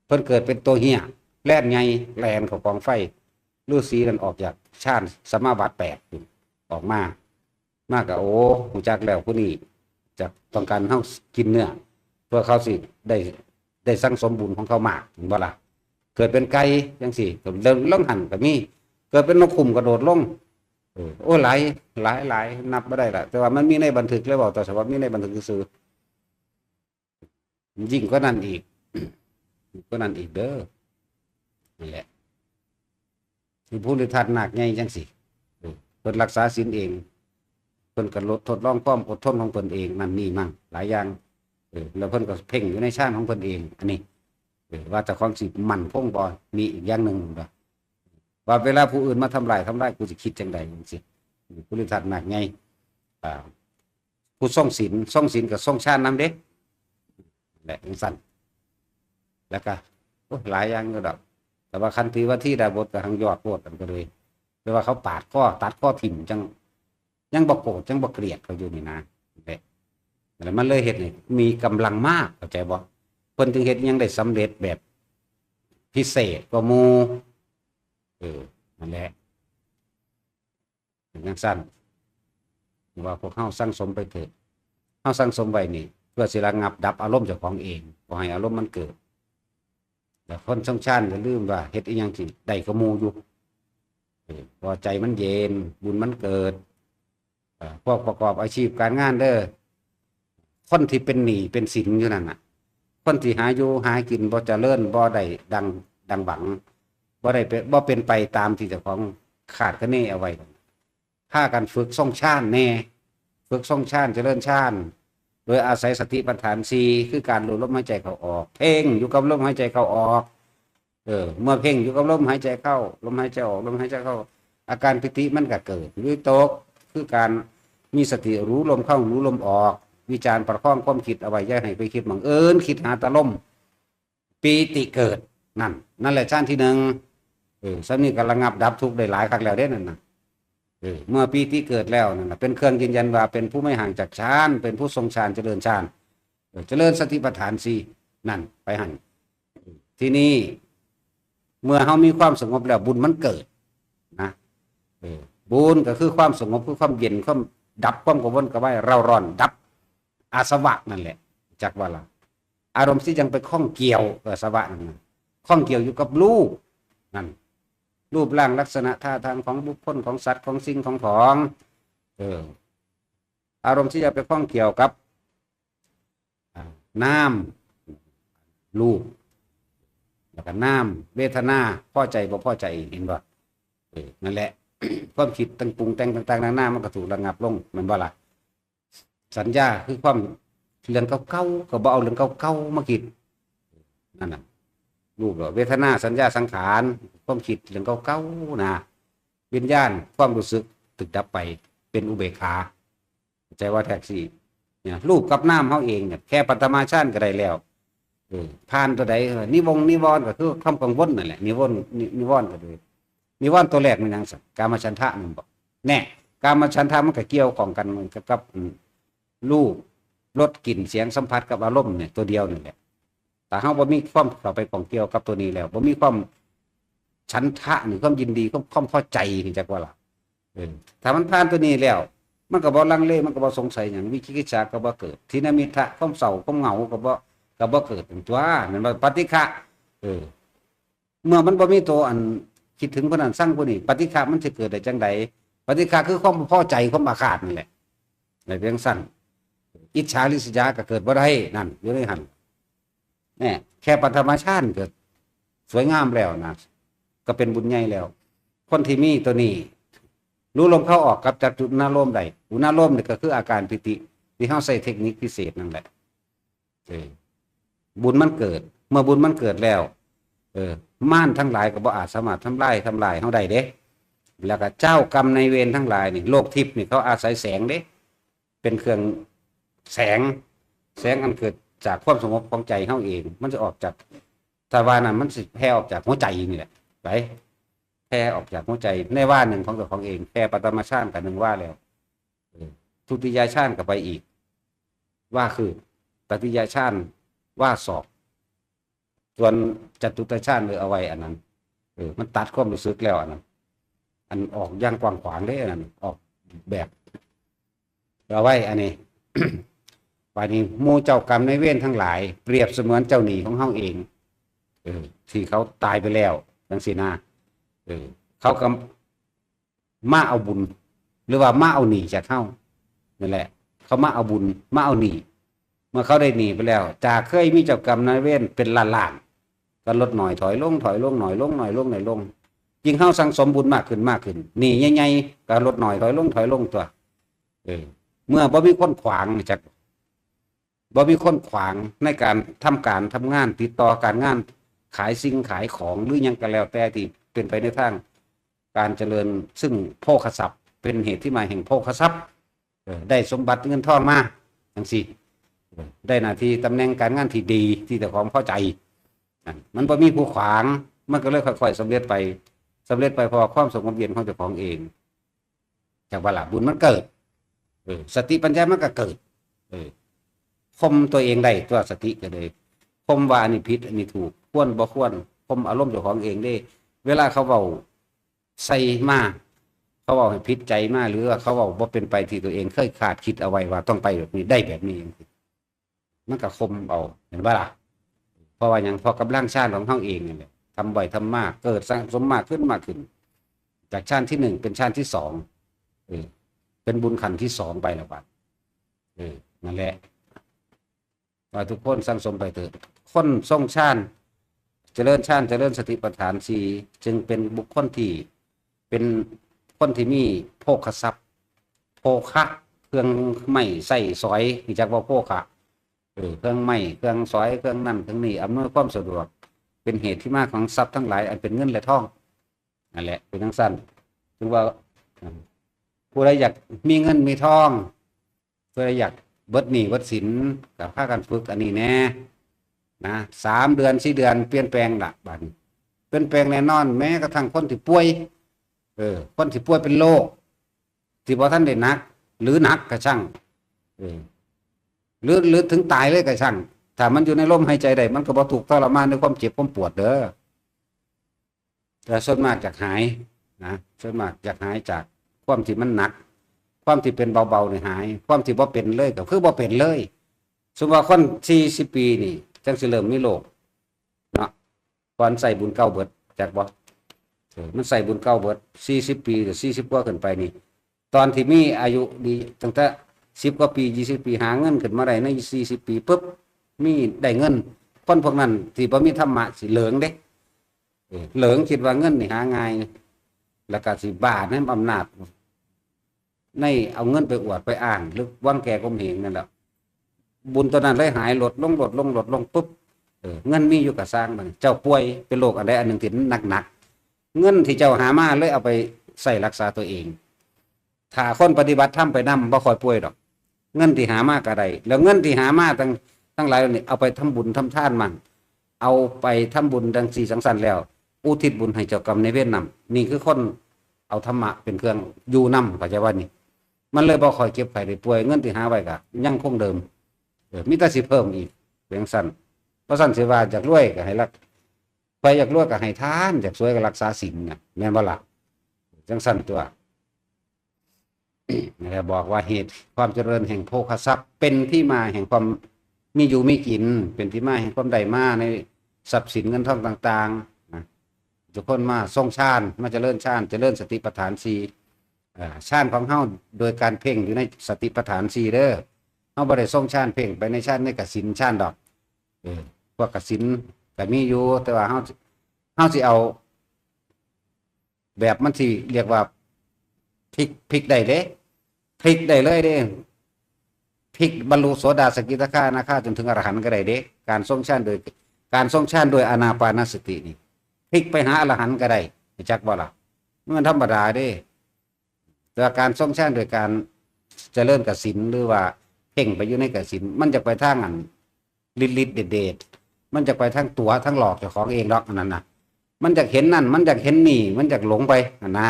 เพิ่นเกิดเป็นตัวเฮีย แล่นใหญ่ แล่นเข้ากองไฟ ฤๅษีนั่นออกจากฌานสมาบัติแปดออกมา มาก็ โอ้ ฮู้จักแล้วผู้นี้ จะต้องการเฮากินเนื้อ เพื่อเขาสิได้ ได้สั่งสมบุญของเขามาก เห็นบ่ล่ะ เกิดเป็นไก่จังซี่ ก็เริ่มลงหั่นก็มี เกิดเป็นนกขุ่มกระโดดลง เออ โอ้ หลาย หลาย หลาย นับบ่ได้ล่ะ แต่ว่ามันมีในบันทึกเลย เว้าแต่ว่ามีในบันทึกซื่อๆ ยิ่งกว่านั้นอีก ยิ่งกว่านั้นอีกเด้อ นั่นแหละ คือภูริทัตนาคใหญ่จังซี่ เออ เพิ่นรักษาศีลเอง เพิ่นก็ลดทดลองความอดทนของเพิ่นเองนั่นนี่มั่งหลายอย่าง เออ แล้วเพิ่นก็เพ่งอยู่ในฌานของเพิ่นเอง อันนี้ เออ ว่าเจ้าของสิมั่นคงบ่ มีอีกอย่างหนึ่งว่า ว่าเวลาผู้อื่นมาทำลายทำลายกูสิคิดจังใดจังซี่ ผู้ริทัดมากไง อ่า ผู้ทรงศีล ทรงศีลกับทรงฌานนำเด้ และจังซั่น แล้วก็ โอ้ย หลายอย่างอยู่ดอก แต่ว่าคันถือว่าที่ดาบทกับหังยอดโพดกันก็เลย แต่ว่าเขาปาดข้อ ตัดข้อถิ่มจัง ยังบ่โกรธ ยังบ่เกลียดเขาอยู่นี่นะ และ แล้วมันเลยเฮ็ดให้มีกำลังมาก เข้าใจบ่ เพิ่นจึงเฮ็ดยังได้สำเร็จแบบพิเศษกว่าหมู่ เออ นั่นแหละ เป็นจังซั่น ว่าพวกเฮาสั่งสมไปเถิด เฮาสั่งสมไว้นี่ เพื่อสิระงับดับอารมณ์เจ้าของเอง บ่ให้อารมณ์มันเกิด แล้วคนทรงฌานอย่าลืมว่าเฮ็ดอีหยังสิได้กว่าหมู่อยู่ เออ เพราะใจมันเย็น บุญมันเกิด เอ่อ พวกประกอบอาชีพการงานเด้อ คนที่เป็นหนี้เป็นสินอยู่นั่นน่ะ คนที่หาอยู่หากินบ่เจริญ บ่ได้ดัง ดังหวัง บ่ได้เป็น บ่เป็นไปตามที่เจ้าของคาดคะเนเอาไว้ พากันฝึกทรงฌานแน่ ฝึกทรงฌาน เจริญฌาน โดยอาศัยสติปัฏฐานสี่ คือการรู้ลมหายใจเข้าออก เพ่งอยู่กับลมหายใจเข้าออก เออ เมื่อเพ่งอยู่กับลมหายใจเข้า ลมหายใจออก ลมหายใจเข้า อาการปีติมันก็เกิด วิตก คือการมีสติรู้ลมเข้ารู้ลมออก วิจารประคองความคิดเอาไว้ อย่าให้ไปคิดหม่องอื่น คิดหาแต่ลม ปีติเกิด นั่น นั่นแหละฌานที่หนึ่ง เออ ส่ำนี้ก็ระงับดับทุกข์ได้หลายคักแล้วเด้นั่นน่ะ เออ เมื่อปีติเกิดแล้วนั่นน่ะ เป็นเครื่องยืนยันว่าเป็นผู้ไม่ห่างจากฌาน เป็นผู้ทรงฌาน เจริญฌาน เออ เจริญสติปัฏฐานสี่ นั่น ไปหั่น ทีนี้ เมื่อเฮามีความสงบแล้วบุญมันเกิดนะ เออ บุญก็คือความสงบ คือความเย็น ความดับความกังวลกระวายเร่าร้อน ดับอาสวะนั่นแหละ จักว่าล่ะ อารมณ์ที่ยังไปข้องเกี่ยวกับอาสวะนั่นน่ะ ข้องเกี่ยวอยู่กับรูปนั่น รูปร่างลักษณะท่าทางของบุคคล ของสัตว์ ของสิ่ง ของของ เออ อารมณ์ที่จะไปข้องเกี่ยวกับ อ่า นาม รูป แล้วก็นาม เวทนา พอใจบ่พอใจ เห็นบ่ เออ นั่นแหละ ความคิดต่างปรุงแต่งต่างๆนานา มันก็ถูกระงับลง แม่นบ่ล่ะ สัญญาคือความเรื่องเก่าๆ ก็บ่เอาเรื่องเก่าๆมาคิด นั่นน่ะ รูปเหรอ เวทนา สัญญา สังขาร ความคิดเรื่องเก่าๆนะ วิญญาณ ความรู้สึกถูกดับไป เป็นอุเบกขา ใจว่าแท็กซี่ เนี่ย รูปกับนามเฮาเองเนี่ย แค่ปฐมฌานก็ได้แล้ว เออ ผ่านตัวใด เออ นิวงนิวรณ์ก็คือความกังวลนั่นแหละ นิวรณ์ นิ- นิวรณ์ก็คือ นิวรณ์ตัวแรกมันหยังสัก กามฉันทะมันบอก แน่ กามฉันทะมันก็เกี่ยวข้องกันกับ อืม รูป รส กลิ่น เสียง สัมผัส กับอารมณ์เนี่ย ตัวเดียวนี่แหละ แต่เฮาบ่มีความเข้าไปข้องเกี่ยวกับตัวนี้แล้ว บ่มีความฉันทะ หรือความยินดี ความ ความพอใจ นี่จักว่าล่ะ เออ ถ้ามันผ่านตัวนี้แล้ว มันก็บ่ลังเล มันก็บ่สงสัยหยัง วิจิกิจฉาก็บ่เกิด ถีนมิทธะ ความเศร้า ความเหงาก็บ่ ก็บ่เกิด ตัวนั้นว่าปฏิฆะ เออ เมื่อมันบ่มีตัวอันคิดถึงผู้นั้นชังผู้นี้ ปฏิฆะมันสิเกิดได้จังใด ปฏิฆะคือความบ่พอใจ ความอาฆาตนั่นแหละ ในเพียงสั้น อิจฉาริษยาก็เกิดบ่ได้ นั่น อยู่ในหั่น เนี่ย แค่ปฐมฌานก็สวยงามแล้วนะ ก็เป็นบุญใหญ่แล้ว คนที่มีตัวนี้ รู้ลมเข้าออกกับจับจุดอุณาโลมได้ อุณาโลมนี่ก็คืออาการปีติ ที่เฮาใช้เทคนิคพิเศษนั่นแหละ เออ บุญมันเกิด เมื่อบุญมันเกิดแล้ว เออ มารทั้งหลายก็บ่อาจสามารถทำลาย ทำลายเฮาได้เด้ แล้วก็เจ้ากรรมนายเวรทั้งหลายนี่ โลกทิพย์นี่เขาอาศัยแสงเด้ เป็นเครื่องแสง แสงอันเกิดจากความสงบของใจเฮาเอง มันจะออกจาก ถ้าว่านั้นมันสิแผ่ออกจากหัวใจนี่แหละ ไป แผ่ออกจากหัวใจ ในว่าหนึ่งของเจ้าของเอง แผ่ปฐมฌานกับหนึ่งว่าแล้ว เออ ทุติยฌานก็ไปอีก ว่าคือ ตติยฌาน ว่าศอก ส่วนจตุตฌานเลยเอาไว้อันนั้น เออ มันตัดความรู้สึกแล้วอันนั้น อันออกอย่างกว้างขวางเด้อันนั้น ออกแบบ เอาไว้อันนี้ บาดนี้หมู่เจ้ากรรมนายเวรทั้งหลาย เปรียบเสมือนเจ้าหนี้ของเฮาเอง เออ ที่เขาตายไปแล้วจังซี่นะ เออ เขาก็มาเอาบุญ หรือว่ามาเอาหนี้จากเฮา นั่นแหละ เขามาเอาบุญ มาเอาหนี้ เมื่อเขาได้หนี้ไปแล้ว จากเคยมีเจ้ากรรมนายเวรเป็นล้านๆ ก็ลดหน่อยถอยลง ถอยลง หน่อยลง หน่อยลง หน่อยลง ยิ่งเฮาสั่งสมบุญมากขึ้นมากขึ้น หนี้ใหญ่ๆก็ลดน้อยถอยลงถอยลงตัว เออ เมื่อบ่มีคนขวางจัก บ่มีคนขวางในการทำการทำงาน ติดต่อการงาน ขายสิ่งขายของหรือหยังก็แล้วแต่ที่เป็นไปในทางการเจริญ ซึ่งโภคทรัพย์เป็นเหตุที่มาแห่งโภคทรัพย์ เออ ได้สมบัติเงินทองมาจังซี่ เออ ได้หน้าที่ตำแหน่งการงานที่ดีที่เจ้าของพอใจ นั่น มันบ่มีผู้ขวาง มันก็เลยค่อยๆสำเร็จไป สำเร็จไปเพราะความสงบเย็นของเจ้าของเอง จากว่าล่ะ บุญมันเกิด เออ สติปัญญามันก็เกิด เออ ข่มตัวเองได้ตัวสติก็เลย ข่มว่าอันนี้ผิด อันนี้ถูก ควรบ่ควร ข่มอารมณ์เจ้าของเองเด้ เวลาเขาเว้าใส่มา เขาเว้าให้ผิดใจมา หรือว่าเขาเว้าบ่เป็นไปที่ตัวเองเคยคาดคิดเอาไว้ว่าต้องไปแบบนี้ ได้แบบนี้ มันก็ข่มเอา เห็นบ่ล่ะ เพราะว่าหยัง เพราะกำลังฌานของเฮาเองนั่นแหละ ทำบ่อยทำมาก เกิดสะสมมากขึ้นมากขึ้น จากฌานที่หนึ่งเป็นฌานที่สอง เออ เป็นบุญขั้นที่สองไปแล้วบัด เออ นั่นแหละ ว่าทุกคนสั่งสมไปเถอะ คนทรงฌาน เจริญฌาน เจริญสติปัฏฐานสี่ จึงเป็นบุคคลที่ เป็นคนที่มีโภคทรัพย์ โภคะ เครื่องไม้ใช้สอย รู้จักบ่ โภคะ เออ เครื่องไม้ เครื่องสอย เครื่องนั่น เครื่องนี่ อำนวยความสะดวก เป็นเหตุที่มาของทรัพย์ทั้งหลาย อันเป็นเงินและทอง นั่นแหละ เป็นจั่งซั้น ถึงว่า ผู้ใดอยากมีเงินมีทอง ผู้ใดอยากเบิดหนี้เบิดสิน ก็พากันฝึกอันนี้แหน่ นะ สามเดือน สี่เดือน เปลี่ยนแปลงละ บัดนี้ เปลี่ยนแปลงแน่นอน แม้กระทั่งคนที่ป่วย เออ คนที่ป่วยเป็นโรค ที่บ่ทันได้หนัก หรือหนักก็ช่าง เออ หรือ หรือถึงตายเลยก็ช่าง ถ้ามันอยู่ในลมหายใจได้ มันก็บ่ทุกข์ทรมานในความเจ็บความปวดเด้อ แต่ส่วนมากอยากหายนะ ส่วนมากอยากหายจากความที่มันหนัก ความที่เป็นเบาๆนี่หาย ความที่บ่เป็นเลยก็คือบ่เป็นเลย สมมุติว่าคนสี่สิบปีนี่ จั่งสิเริ่มมีโรคเนาะ ก่อนใช้บุญเก่าเบิด จักบ่ เออ มันใช้บุญเก่าเบิด สี่สิบปีหรือสี่สิบกว่าขึ้นไปนี่ ตอนที่มีอายุดี ตั้งแต่สิบกว่าปี ยี่สิบปี หาเงินขึ้นมาได้ในสี่สิบปีปุ๊บ มีได้เงิน คนพวกนั้นที่บ่มีธรรมะสิเหลิงเด้ เออ เหลิง คิดว่าเงินนี่หาง่าย แล้วก็สิบ้าในอำนาจ ในเอาเงินไปอวดไปอ้าง หรือหวังแก่ข่มเหงนั่นแหละ บุญตัวนั้นเลยหาย ลดลง ลดลง ลดลงปุ๊บ เออ เงินมีอยู่ก็ซ่างมัน เจ้าป่วยเป็นโรคอันใดอันหนึ่งที่มันหนักๆ เงินที่เจ้าหามาเลยเอาไปใช้รักษาตัวเอง ถ้าคนปฏิบัติธรรมไปนำ บ่ค่อยป่วยดอก เงินที่หามาก็ได้ แล้วเงินที่หามาทั้ง ทั้งหลายเหล่านี้ เอาไปทำบุญทำทานมั่ง เอาไปทำบุญดังสี่สังสรรค์แล้ว อุทิศบุญให้เจ้ากรรมนายเวรนำ นี่คือคนเอาธรรมะเป็นเครื่องอยู่นำ เข้าใจว่านี่ มันเลยบ่ค่อยเจ็บไข้ได้ป่วย เงินที่หาไว้ก็ยังคงเดิม เออ มีแต่สิเพิ่มอีก เป็นจั่งซั้น เพราะซั้นสิว่าอยากรวยก็ให้รัก ใครอยากรวยก็ให้ทาน อยากสวยก็รักษาศีลน่ะ แม่นบ่ล่ะ จั่งซั้นตัว นี่แหละบอกว่าเหตุความเจริญแห่งโภคทรัพย์ เป็นที่มาแห่งความมีอยู่มีกิน เป็นที่มาแห่งความได้มาในทรัพย์สินเงินทองต่างๆ นะ ทุกคนมาทรงฌาน มาเจริญฌาน เจริญสติปัฏฐานสี่ อ่า ฌานของเฮาโดยการเพ่งอยู่ในสติปัฏฐานสี่เด้อ เฮาบ่ได้ทรงฌานเพ่งไปในฌานในกสิณฌานดอก เออ พวกกสิณก็มีอยู่ แต่ว่าเฮา เฮาสิเอา แบบมันสิเรียกว่าพลิก พลิกได้เด้ พลิกได้เลยเด้ พลิกบรรลุโสดา สกิทาคา อนาคา จนถึงอรหันต์ก็ได้เด้ การทรงฌานโดย การทรงฌานโดยอานาปานสตินี่ พลิกไปหาอรหันต์ก็ได้ รู้จักบ่ล่ะ มันธรรมดาเด้ แต่ว่าการทรงฌานโดยการเจริญกสิณ หรือว่าเพ่งไปอยู่ในกสิณ มันจะไปทางอัน ฤทธิ์ฤทธิ์เดชเดช มันจะไปทางตั๋วทางหลอกเจ้าของเองดอก อันนั้นนะ มันอยากเห็นนั่น มันอยากเห็นนี่ มันอยากหลงไป อันนะ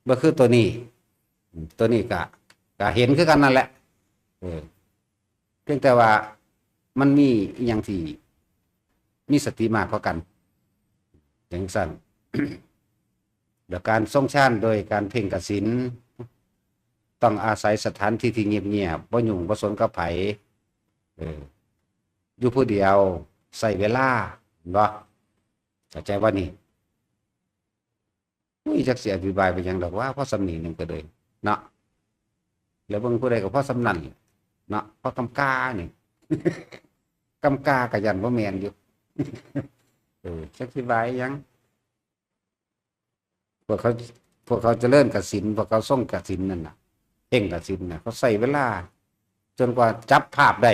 บ่คือตัวนี้ ตัวนี้ก็ ก็เห็นคือกันนั่นแหละ เออ เพียงแต่ว่ามันมีอหย่างที่มีสติมากกว่ากัน จั่งซั้น แล้วการทรงฌานโดยการเพ่งกสิณ ต้องอาศัยสถานที่ที่เงียบๆ บ่ยุ่งบ่สนกับไผ เออ อยู่ผู้เดียว ใช้เวลา เห็นบ่ เข้าใจว่านี่ อุ้ย จักสิอธิบายไปหยังดอกว่า พอส่ำนี้หนึ่งก็เลย เนาะ แล้วเบิ่งผู้ใดก็พอส่ำนั้น เนาะ พอกำกานี่ กำกาก็ยันบ่แม่นอยู่ เออ จักสิบายหยัง พวกเขา พวกเขาเจริญกสิณ พวกเขาทรงกสิณนั่นน่ะ เพ่งกสิณน่ะ เขาใช้เวลา จนกว่าจับภาพได้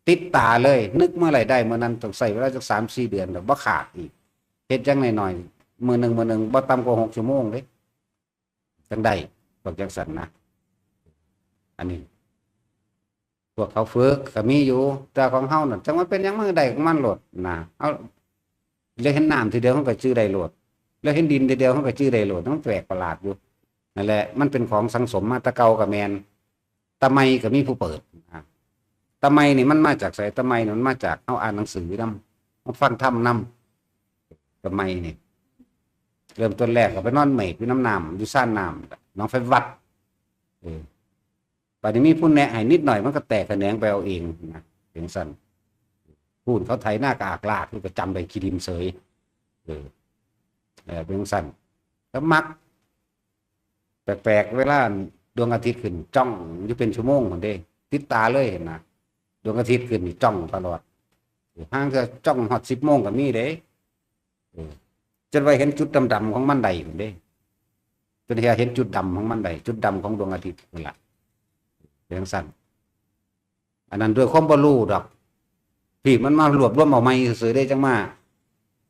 ติดตาเลย นึกเมื่อไหร่ได้เมื่อนั้น ต้องใช้เวลาจักสามสี่เดือน แล้วบ่ขาดอีก เฮ็ดจั่งน้อยๆ มื้อหนึ่ง มื้อหนึ่ง บ่ต่ำกว่าหกชั่วโมงเด้ จั่งได้ พวกจั่งซั่นนะ อันนี้ พวกเขาฝึกก็มีอยู่ แต่ของเฮานั่น จั่งมันเป็นหยัง มันก็ได้ของมันโลดนะ เอา แล้วเห็นน้ำทีเดียว มันก็จื่อได้โลด แล้วเห็นดินทีเดียว มันก็จื่อได้โลด มันแปลกประหลาดอยู่ นั่นแหละ มันเป็นของสังสมมาแต่เก่าก็แม่น ตะไมก็มีผู้เปิดนะ ตะไมนี่มันมาจากไส ตะไมนี่มันมาจากเฮาอ่านหนังสือนำ เฮาฟังธรรมนำ ตะไมนี่ เริ่มต้นแรกก็ไปนอนเมกอยู่น้ำน้ำ อยู่ซ่านน้ำ หนองไฟวัด เออ บัดนี้มีผู้แนะให้นิดหน่อย มันก็แตกแขนงไปเอาเองนะ เป็นซั่น พู้นเขาไถนากะอากลาก คือก็จำได้ขี้ดินเสย เออ เออ เป็นซั่น แล้วมัก แปลกๆ เวลาดวงอาทิตย์ขึ้น จ้องอยู่เป็นชั่วโมงพุ้นเด้ ติดตาเลยนะ ดวงอาทิตย์ขึ้นนี่จ้องตลอด ห่างเทื่อจ้องฮอดสิบโมงก็มีเด้ เออ จนว่าเห็นจุดดำๆ ของมันได้พุ้นเด้ จนเห็นจุดดำของมันได้ จุดดำของดวงอาทิตย์นั่นล่ะ เป็นจั่งซั่น อันนั้นด้วยความบ่รู้ดอก พี่มันมารวบรวมเอาใหม่ซื่อๆเด้ จั่งมา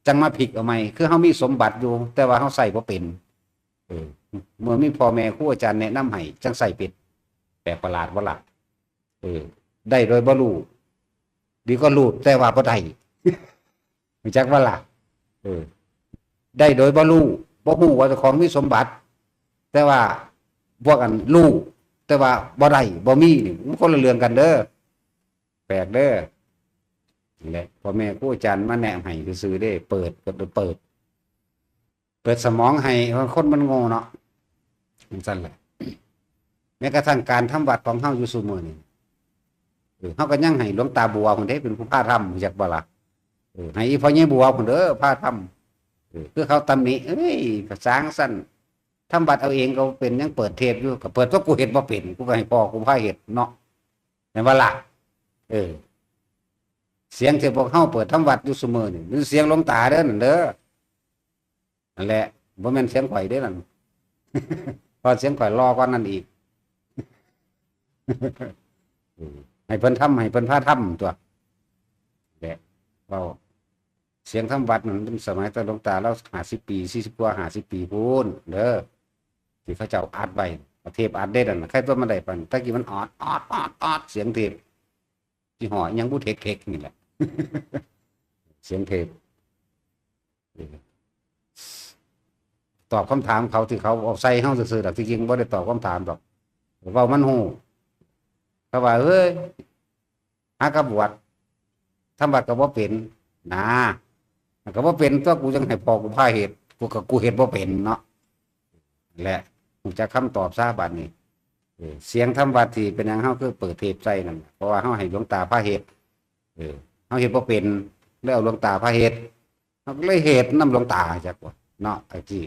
จั่งมาพลิกเอาใหม่ คือเฮามีสมบัติอยู่ แต่ว่าเฮาใช้บ่เป็น เออ เมื่อมีพ่อแม่ครูอาจารย์แนะนำให้ จั่งใช้เป็น แปลกประหลาดบ่ล่ะ เออ ได้โดยบ่รู้ ดีกว่ารู้แต่ว่าบ่ได้ รู้จักบ่ล่ะ เออ ได้โดยบ่รู้ บ่รู้ว่าเจ้าของมีสมบัติ แต่ว่าพวกอันรู้ แต่ว่าบ่ได้ บ่มีนี่ มันคนละเรื่องกันเด้อ แปลกเด้อ นี่แหละ พ่อแม่ครูอาจารย์มาแนะให้ซื่อๆเด้ เปิด เปิด เปิด เปิดสมองให้ คนมันโง่เนาะ จั่งซั่นแหละ แม้กระทั่งการทำวัดของเฮาอยู่ซุมื้อนี้ เออ เฮาก็ยังให้หลวงตาบัวพุ้นเด้ เป็นผู้พาทำ รู้จักบ่ล่ะ เออ ให้อีพ่อใหญ่บัวพุ้นเด้อ พาทำ เออ คือเขาตำหนิ เอ้ย ก็สร้างซั่น ทำวัดเอาเองก็เป็น ยังเปิดเทปอยู่ ก็เปิดตัว กูเฮ็ดบ่เป็น กูก็ให้พ่อกูพาเฮ็ดเนาะ แม่นบ่ล่ะ เออ เสียงที่พวกเฮาเปิดทำวัดอยู่ซุมื้อนี่ มันเสียงหลวงตาเด้อนั่นเด้อ นั่นแหละ บ่แม่นเสียงข่อยเด้อนั่น เพราะเสียงข่อยหล่อกว่านั้นอีก เออ ให้เพิ่นทำ ให้เพิ่นพาทำตั๊ว แหละ เว้า เสียงทำวัดนั่นเป็นสมัยตอนหลวงตาลาวห้าสิบปี สี่สิบกว่า ห้าสิบปีพู้นเด้อ ที่เขาเจ้าอัดไว้ เอาเทปอัดเด้นั่นน่ะ ใครตัวมันได้ปาน ตะกี้มันออด ออด ออด ออด เสียงเทป ยี่ห้ออิหยังบุ เทค เทค นี่แหละ เสียงเทป เออ ตอบคำถามเขาที่เขาเอาใส่เฮาซื่อๆดอก ที่จริงบ่ได้ตอบคำถามดอก เว้ามันฮู้ เขาว่า เฮ้ย หากะบวช ทำวัดก็บ่เป็น นะ ก็บ่เป็นตั๊ว กูจั่งให้พ่อกูพาเฮ็ด กูก็ กูเฮ็ดบ่เป็นเนาะ และรู้จักคำตอบซะบัดนี้ เออ เสียงทำวัดที่เป็นหยังเฮาคือเปิดเทปใส่นั่น เพราะว่าเฮาให้หลวงตาพาเฮ็ด เออ เฮาเฮ็ดบ่เป็น เลยเอาหลวงตาพาเฮ็ด เฮาก็เลยเฮ็ดนำหลวงตาจักว่า เนาะ ไอ้ที่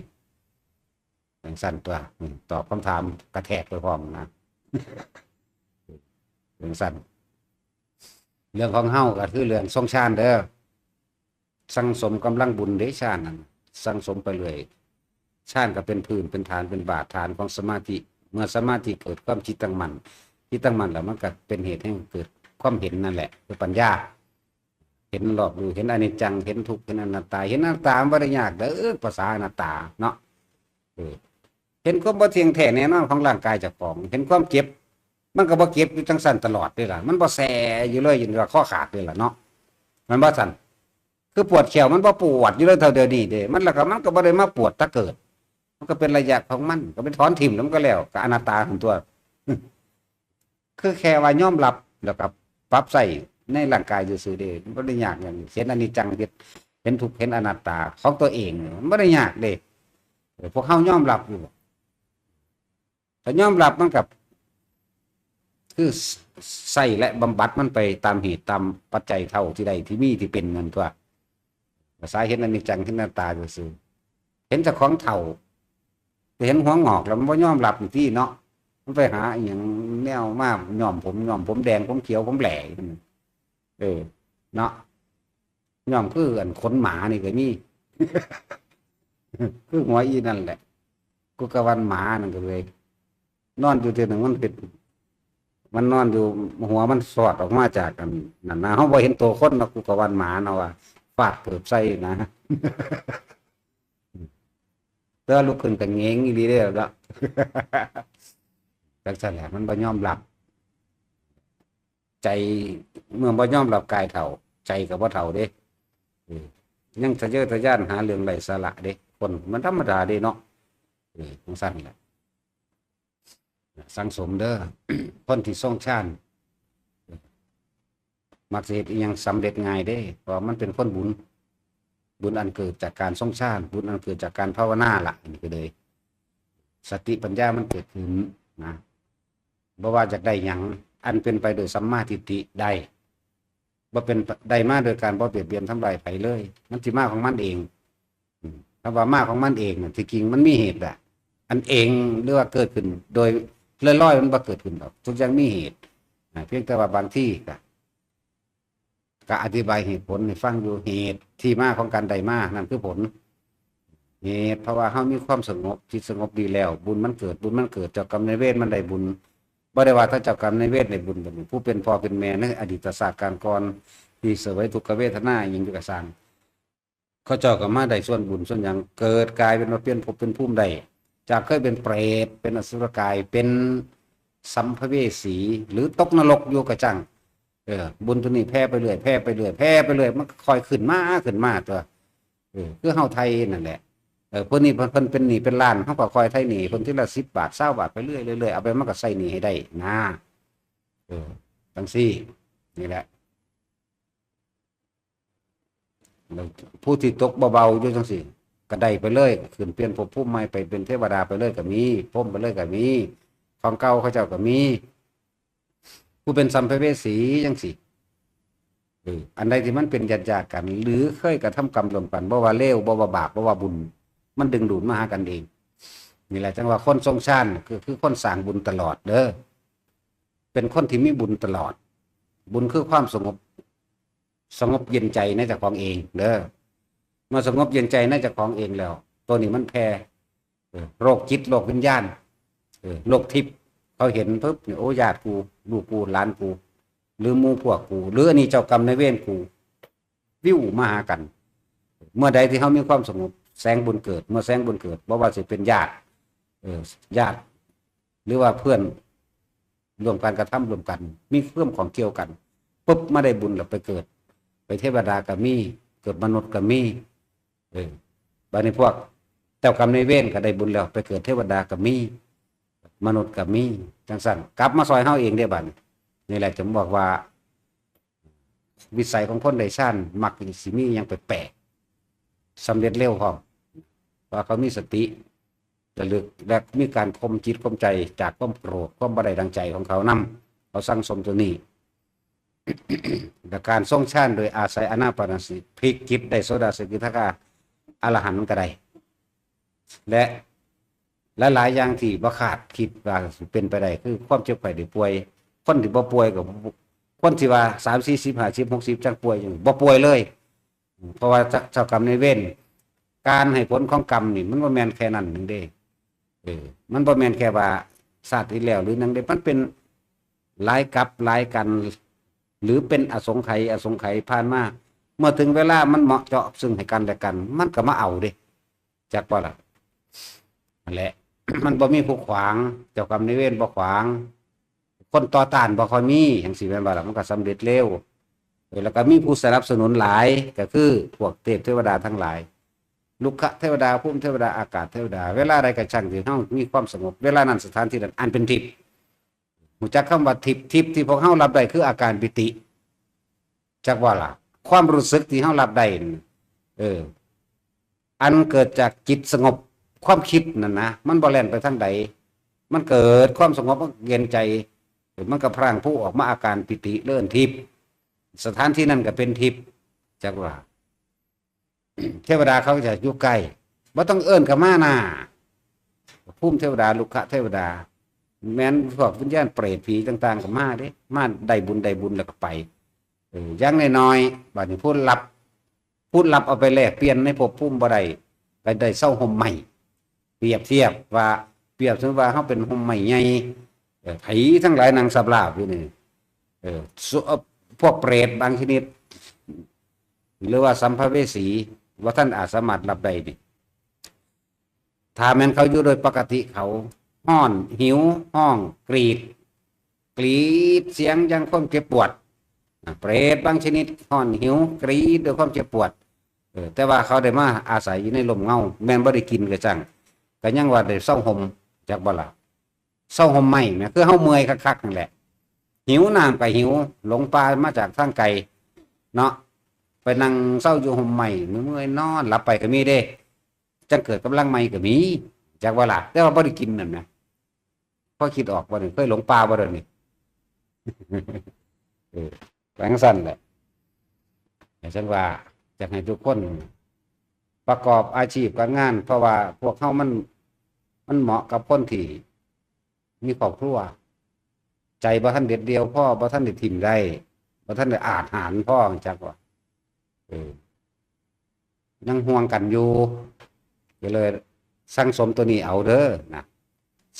จั่งซั่นตั๊ว อืม ตอบคำถามกระแทกไปพร้อมนะ จั่งซั่น เรื่องของเฮาก็คือเรื่องทรงฌานเด้อ สั่งสมกำลังบุญเด้ ฌานนั่น สั่งสมไปเรื่อย ฌานก็เป็นพื้น เป็นฐาน เป็นบาดฐานของสมาธิ เมื่อสมาธิเกิดความจิตตั้งมั่น จิตตั้งมั่นแล้วมันก็เป็นเหตุให้เกิดความเห็นนั่นแหละ คือปัญญา เห็นรอบรู้ เห็นอนิจจัง เห็นทุกข์ เห็นอนัตตา เห็นอนัตตามันบ่ได้ยากเด้อ ภาษาอนัตตาเนาะ เออ เห็นความบ่เที่ยงแท้แน่นอนของร่างกายเจ้าของ เห็นความเจ็บ มันก็บ่เจ็บอยู่จั่งซั่นตลอดเด้ล่ะ มันบ่แซ่อยู่เลย จนว่าคอขาดเด้ล่ะเนาะ แม่นบ่ซั่น คือปวดแข้วมันบ่ปวดอยู่เลยเท่าเดี๋ยวนี้เด้ มันแล้วก็ มันก็บ่ได้มาปวดแต่เกิด มันก็เป็นระยะของมัน ก็ไปถอนถิ่มแล้วมันก็แล้ว ก็อนัตตาของตัว คือแค่ว่ายอมรับแล้วก็ปรับใช้ในร่างกายซื่อๆเด้ มันบ่ได้ยากหยัง เห็นอนิจจัง เห็น เห็นทุกข์ เห็นอนัตตาของตัวเอง มันบ่ได้ยากเด้ เออ พวกเฮายอมรับอยู่ ถ้ายอมรับมันก็คือใช้และบำบัดมันไปตามเหตุตามปัจจัยเท่าที่ได้ที่มีที่เป็นนั่นตั๊ว ภาษาเห็นอนิจจัง เห็นอนัตตาซื่อๆ เห็นเจ้าของเฒ่า ไปเห็นหัวงอกแล้วมันบ่ยอมรับนี่ติเนาะ มันไปหาอิหยังแนวมาย้อมผม ย้อมผมแดง ผมเขียว ผมแหล่ เออ เนาะ ย้อมคืออันขนหมานี่ก็มี คือหัวอีนั่นแหละ กุกกะวันหมานั่นก็เลย นอนอยู่เทื่อหนึ่งมันเป็น มันนอนอยู่ หัวมันสอดออกมาจากอันนั่นนะ เฮาบ่เห็นตัวคนเนาะ กุกกะวันหมาเนาะ ว่าฟาดเกิบใส่นะ แต่ว่าลุกขึ้นก็แหงงอีหลีเด้อละ จังซั่นแหละ มันบ่ยอมรับ ใจ เมื่อบ่ยอมรับกายเฒ่า ใจก็บ่เฒ่าเด้ เออ ยังทะเยอทะยานหาเรื่องไร้สาระเด้ คนมันธรรมดาเด้เนาะ เออ จังซั่นแหละ สั่งสมเด้อ คนที่ทรงฌาน มักสิเฮ็ดอิหยังสำเร็จง่ายเด้ เพราะว่ามันเป็นคนบุญ บุญอันเกิดจากการทรงฌาน บุญอันเกิดจากการภาวนาล่ะ อันนี้ก็เลย สติปัญญามันเกิดขึ้นนะ บ่ว่าอยากได้หยัง อันเป็นไปโดยสัมมาทิฏฐิได้ บ่เป็น ได้มาโดยการบ่เบียดเบียนทำลายไผเลย มันสิมาของมันเอง อืม คำว่ามาของมันเองน่ะ ที่จริงมันมีเหตุอะ อันเองหรือว่าเกิดขึ้นโดยลอยๆ มันบ่เกิดขึ้นดอก ทุกอย่างมีเหตุ อ่า เพียงแต่ว่าบางทีก็ ก็อธิบายเหตุผลให้ฟังอยู่ เหตุที่มาของการได้มา นั่นคือผล เหตุ เพราะว่าเฮามีความสงบ จิตสงบดีแล้ว บุญมันเกิด บุญมันเกิด เจ้ากรรมนายเวรมันได้บุญ บ่ได้ว่าแต่เจ้ากรรมนายเวรได้บุญ ผู้เป็นพ่อเป็นแม่ในอดีตชาติกาลก่อน ที่เสวยทุกขเวทนาอิหยังอยู่ก็ซ่าง เขาเจ้าก็มาได้ส่วนบุญส่วนหยัง เกิดกลายเป็นว่าเปลี่ยนภพเป็นภูมิได้ จากเคยเป็นเปรต เป็นอสุรกาย เป็นสัมภเวสี หรือตกนรกอยู่ก็ช่าง เออ บุญตัวนี้แผ่ไปเรื่อย แผ่ไปเรื่อย แผ่ไปเรื่อย มันก็ค่อยขึ้นมา ขึ้นมาตัว เออ คือเฮาไถ่นั่นแหละ เออ เพิ่นนี่เพิ่น เพิ่นเป็นหนี้เป็นล้าน เฮาก็ค่อยไถ่หนี้เพิ่นทีละสิบบาท ซาวบาท ไปเรื่อย เรื่อย เรื่อย เอาไปมันก็ใช้หนี้ให้ได้นะ เออ จังซี่ นี่แหละ แล้วผู้ที่ตกเบาๆอยู่จังซี่ ก็ได้ไปเลย ขึ้นเปลี่ยนภพภูมิใหม่ ไปเป็นเทวดาไปเลยก็มี พรหมไปเลยก็มี ของเก่าเขาเจ้าก็มี ผู้เป็นสัมภเวสีจังซี่ เออ อันใดที่มันเป็นญาติๆกัน หรือเคยกระทำกรรมร่วมกัน บ่ว่าเลว บ่ว่าบาป บ่ว่าบุญ มันดึงดูดมาหากันเอง นี่แหละจังว่าคนทรงฌาน คือ คือคนสร้างบุญตลอดเด้อ เป็นคนที่มีบุญตลอด บุญคือความสงบ สงบเย็นใจในเจ้าของเองเด้อ เมื่อสงบเย็นใจในเจ้าของเองแล้ว ตัวนี้มันแผ่ เออ โรคจิต โรควิญญาณ เออ โรคทิพย์ เขาเห็นปุ๊บเนี่ย โอ้ ญาติกู ลูกกู หลานกู หรือหมู่พวกกู หรืออันนี้เจ้ากรรมนายเวรกู วิวมาหากัน เมื่อใดที่เฮามีความสงบ แสงบุญเกิด เมื่อแสงบุญเกิด บ่ว่าสิเป็นญาติ เออ ญาติ หรือว่าเพื่อน ร่วมการกระทำร่วมกัน มีความข้องเกี่ยวกัน ปุ๊บ มาได้บุญแล้วไปเกิด ไปเทวดาก็มี เกิดมนุษย์ก็มี เออ บัดนี้พวกเจ้ากรรมนายเวรก็ได้บุญแล้ว ไปเกิดเทวดาก็มี มนุษย์ก็มี จังซั่น กลับมาซอยเฮาเองเด้บัดนี้ นี่แหละจะบอกว่า วิสัยของคนได้ฌาน มักสิมีอหย่างแปลกๆ สำเร็จเร็วพร้อม ว่าเขามีสติระลึก และมีการข่มจิตข่มใจจากความโกรธ ความบ่ได้ดังใจของเขานำ เขาสั่งสมตัวนี้ และการทรงฌานโดยอาศัยอานาปานสติ พลิกจิตได้โสดาสกิทาคาอรหันต์ก็ได้ และหลายๆอย่างที่บ่คาดคิดว่าสิเป็นไปได้ คือความเจ็บไข้ได้ป่วย คนที่บ่ป่วยก็บ่ คนที่ว่าสาม สี่สิบ ห้าสิบ หกสิบ จั่งป่วยอยู่ บ่ป่วยเลย เพราะว่าเจ้า เจ้ากรรมนายเวร การให้ผลของกรรมนี่มันบ่แม่นแค่นั้นหนึ่งเด้ เออ มันบ่แม่นแค่ว่าชาติที่แล้วหรือหยังเด้ มันเป็นหลายกัปหลายกัน หรือเป็นอสงไขย อสงไขยผ่านมา เมื่อถึงเวลามันเหมาะเจาะซึ่งให้กันและกัน มันก็มาเอาเด้ จักบ่ล่ะ นั่นแหละ มันบ่มีผู้ขวาง เจ้ากรรมนายเวรบ่ขวาง คนต่อต้านบ่ค่อยมี จังซี้แม่นบ่ล่ะ มันก็สำเร็จเร็ว เออ แล้วก็มีผู้สนับสนุนหลาย ก็คือพวกเทพเทวดาทั้งหลาย รุกขเทวดา ภูมิเทวดา อากาศเทวดา เวลาใดก็ช่างที่เฮามีความสงบ เวลานั้นสถานที่นั้นอันเป็นทิพย์ รู้จักคำว่าทิพย์ ทิพย์ที่พวกเฮารับได้คืออาการปีติ จักว่าล่ะ ความรู้สึกที่เฮารับได้นั่น เออ อันเกิดจากจิตสงบ ความคิดนั่นนะ มันบ่แล่นไปทางใด มันเกิดความสงบ มันเย็นใจ มันก็พรางพรูออกมาอาการปีติเลิศทิพย์ สถานที่นั่นก็เป็นทิพย์ จักว่า เทวดาเขาจะอยู่ใกล้ บ่ต้องเอิ้นก็มาน่า ภูมิเทวดา รุกขเทวดา แม่นพวกวิญญาณเปรตผีต่างๆก็มาเด้ มาได้บุญได้บุญแล้วก็ไป เออ อย่างน้อยๆ บัดนี้ผู้รับ ผู้รับเอาไปแลกเปลี่ยนในภพภูมิบ่ได้ ก็ได้เซาฮ่มไม้ เปรียบเทียบว่า เปรียบเสมือนว่าเฮาเป็นฮ่มไม้ใหญ่ เออ ไผทั้งหลายนั่งสาบลาบอยู่นี่ เออ สุ- เอ่อ พวกเปรตบางชนิด หรือว่าสัมภเวสี บ่ทันอาจสามารถรับได้นี่ ถ้าแม่นเขาอยู่โดยปกติเขา ฮ้อน หิว ฮ้อง กรีด กรีดเสียงอย่างความเจ็บปวด อ่ะ เปรตบางชนิดฮ้อน หิว กรีดด้วยความเจ็บปวด เออ แต่ว่าเขาได้มาอาศัยอยู่ในร่มเงา แม่นบ่ได้กินก็จั่ง ก็ยังว่าได้เซาฮ่ม จักบ่ล่ะ เซาฮ่มไม้นะ คือเฮาเมื่อยคักๆนั่นแหละ หิวน้ำก็หิว หลงป่ามาจากทางไกล เนาะ ไปนั่งเซาอยู่ฮ่มไม้ เมื่อยๆนอนหลับไปก็มีเด้ จั่งเกิดกำลังใหม่ก็มี จักบ่ล่ะ แต่ว่าบ่ได้กินนั่นนะ พอคิดออกบ่นี่ เคยหลงป่าบ่เด้อนี่ เออ จั่งซั่นแหละ จั่งซั่นว่า อยากให้ทุกคนประกอบอาชีพการงาน เพราะว่าพวกเฮามัน มันเหมาะกับคนที่มีครอบครัว ใจบ่ทันเด็ดเดี่ยวพอ บ่ทันได้ถิ่มได้ บ่ทันได้อาจหาญพอ จักว่า เออ ยังห่วงกันอยู่ ก็เลยสั่งสมตัวนี้เอาเด้อนะ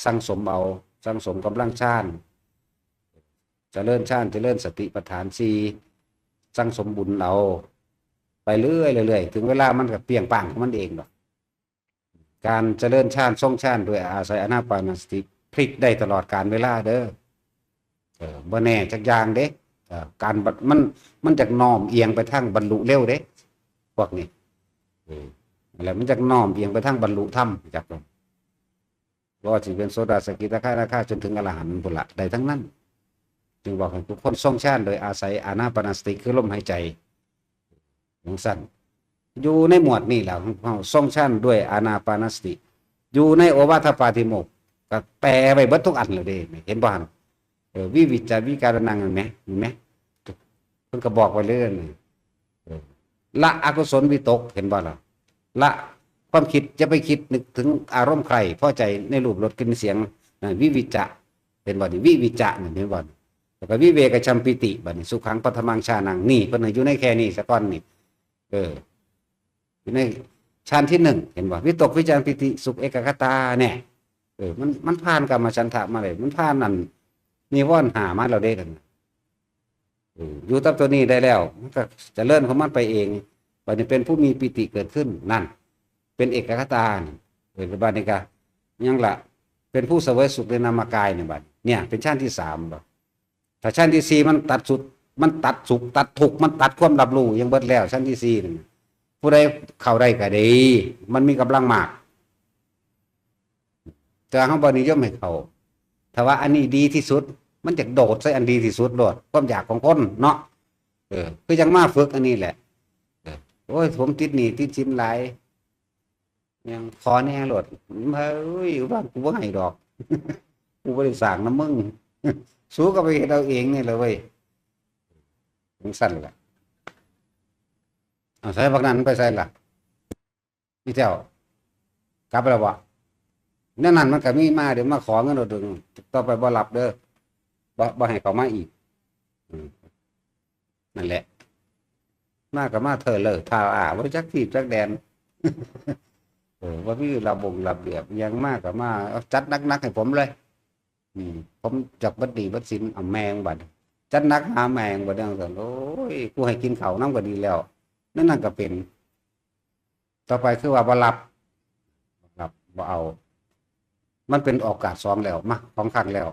สั่งสมเอา สั่งสมกำลังฌาน เจริญฌาน เจริญสติปัฏฐานสี่ สั่งสมบุญเอา ไปเรื่อยๆเรื่อยๆ ถึงเวลามันก็เปรียงป้างของมันเองดอก การเจริญฌาน ทรงฌาน ด้วยอาศัยอานาปานสติ พลิกได้ตลอดกาลเวลาเด้อ เออ บ่แน่จักอย่างเด้ เออ การบัด- มัน มันจักน้อมเอียงไปทางบรรลุเร็วเด้ พวกนี้ เออ นั่นแหละ มันจักน้อมเอียงไปทางบรรลุธรรม จัก บ่ว่าสิเป็นโสดา สกิทาคา อนาคา จนถึงอรหันต์พุ้นละ ได้ทั้งนั้น จึงบอกให้ทุกคนทรงฌานโดยอาศัยอานาปานสติ คือลมหายใจ จั่งซั่น อยู่ในหมวดนี้แหละ ของเฮาทรงฌานด้วยอานาปานสติ อยู่ในโอวาทปาติโมกข์ ก็แปลไว้เบิดทุกอันแล้วเด้ เห็นบ่หั่น เออ วิวิจจะวิจารณัง เห็นไหม เห็นไหม เพิ่นก็บอกไว้เลยนี่ เออ ละอกุศลวิตก เห็นบ่ล่ะ ละความคิด อย่าไปคิดนึกถึงอารมณ์ใคร่พอใจในรูปรสกลิ่นเสียง นั่นวิวิจจะ เห็นบ่นี่ วิวิจจะนี่ เห็นบ่นี่ แล้วก็วิเวกะชัมปีติ บัดนี้ สุขังปัทมังฌานัง นี่ เพิ่นให้อยู่ในแค่นี้ซะก่อนนี่ เออ อยู่ในฌานที่หนึ่ง เห็นบ่ วิตกวิจารปีติสุขเอกัคคตา แน่ เออ มัน มันผ่านกามฉันทะมาเลย มันผ่านนั่น นิวรณ์ห้ามาแล้วเด้ นั่นน่ะ เออ อยู่กับตัวนี้ได้แล้ว มันก็เจริญของมันไปเอง บัดนี้เป็นผู้มีปีติเกิดขึ้น นั่น เป็นเอกัคคตานี่ เออ บัดนี้ก็ยังละ เป็นผู้เสวยสุขในนามกายนี่ บัดเนี่ย เป็นฌานที่สามบ่ ถ้าฌานที่สี่มันตัดสุด มันตัดสุข ตัดทุกข์ มันตัดความรับรู้ ยังเบิดแล้ว ฌานที่สี่นั่นน่ะ ผู้ใดเข้าได้ก็ดี มันมีกำลังมาก แต่เฮาบ่นิยมให้เข้า ถ้าว่าอันนี้ดีที่สุด มันจะโดดใส่อันดีที่สุดโลด ความอยากของคนเนาะ เออ คือยังมาฝึกอันนี้แหละ เออ โอ้ย ผมติดหนี้ติดสินหลาย ยังขอแหน่โลด เฮ้ย ว่ากูบ่ให้ดอก กูบ่ได้สร้างนำมึง สูก็ไปเฮ็ดเอาเองนี่แหละเว้ย จั่งซั่นล่ะ เอา ใส่บักนั้นไปใส่ล่ะ อีแต้ว กลับไปแล้วบ่ แนวนั้นมันก็มีมา เดี๋ยวมาขอเงินโลด ต่อไปบ่รับเด้อ บ่ บ่ให้เข้ามาอีก อืม นั่นแหละ มาก็มาเถิดเลย ท่าอ่า บ่จักทีบจักแดน เออ บ่มีระบงระเบียบ หยังมาก็มา เอาจัดหนักๆให้ผมเลย อืม ผมจักเบิดหนี้เบิดสิน เอาแม่งบัด จัดหนักหาแม่งบัด จั่งซั่น โอ้ย กูให้กินข้าวนำก็ดีแล้ว นั่นนั่นก็เป็น ต่อไปคือว่าบ่รับ บ่รับ บ่เอา มันเป็นโอกาสสองแล้ว มา สองครั้งแล้ว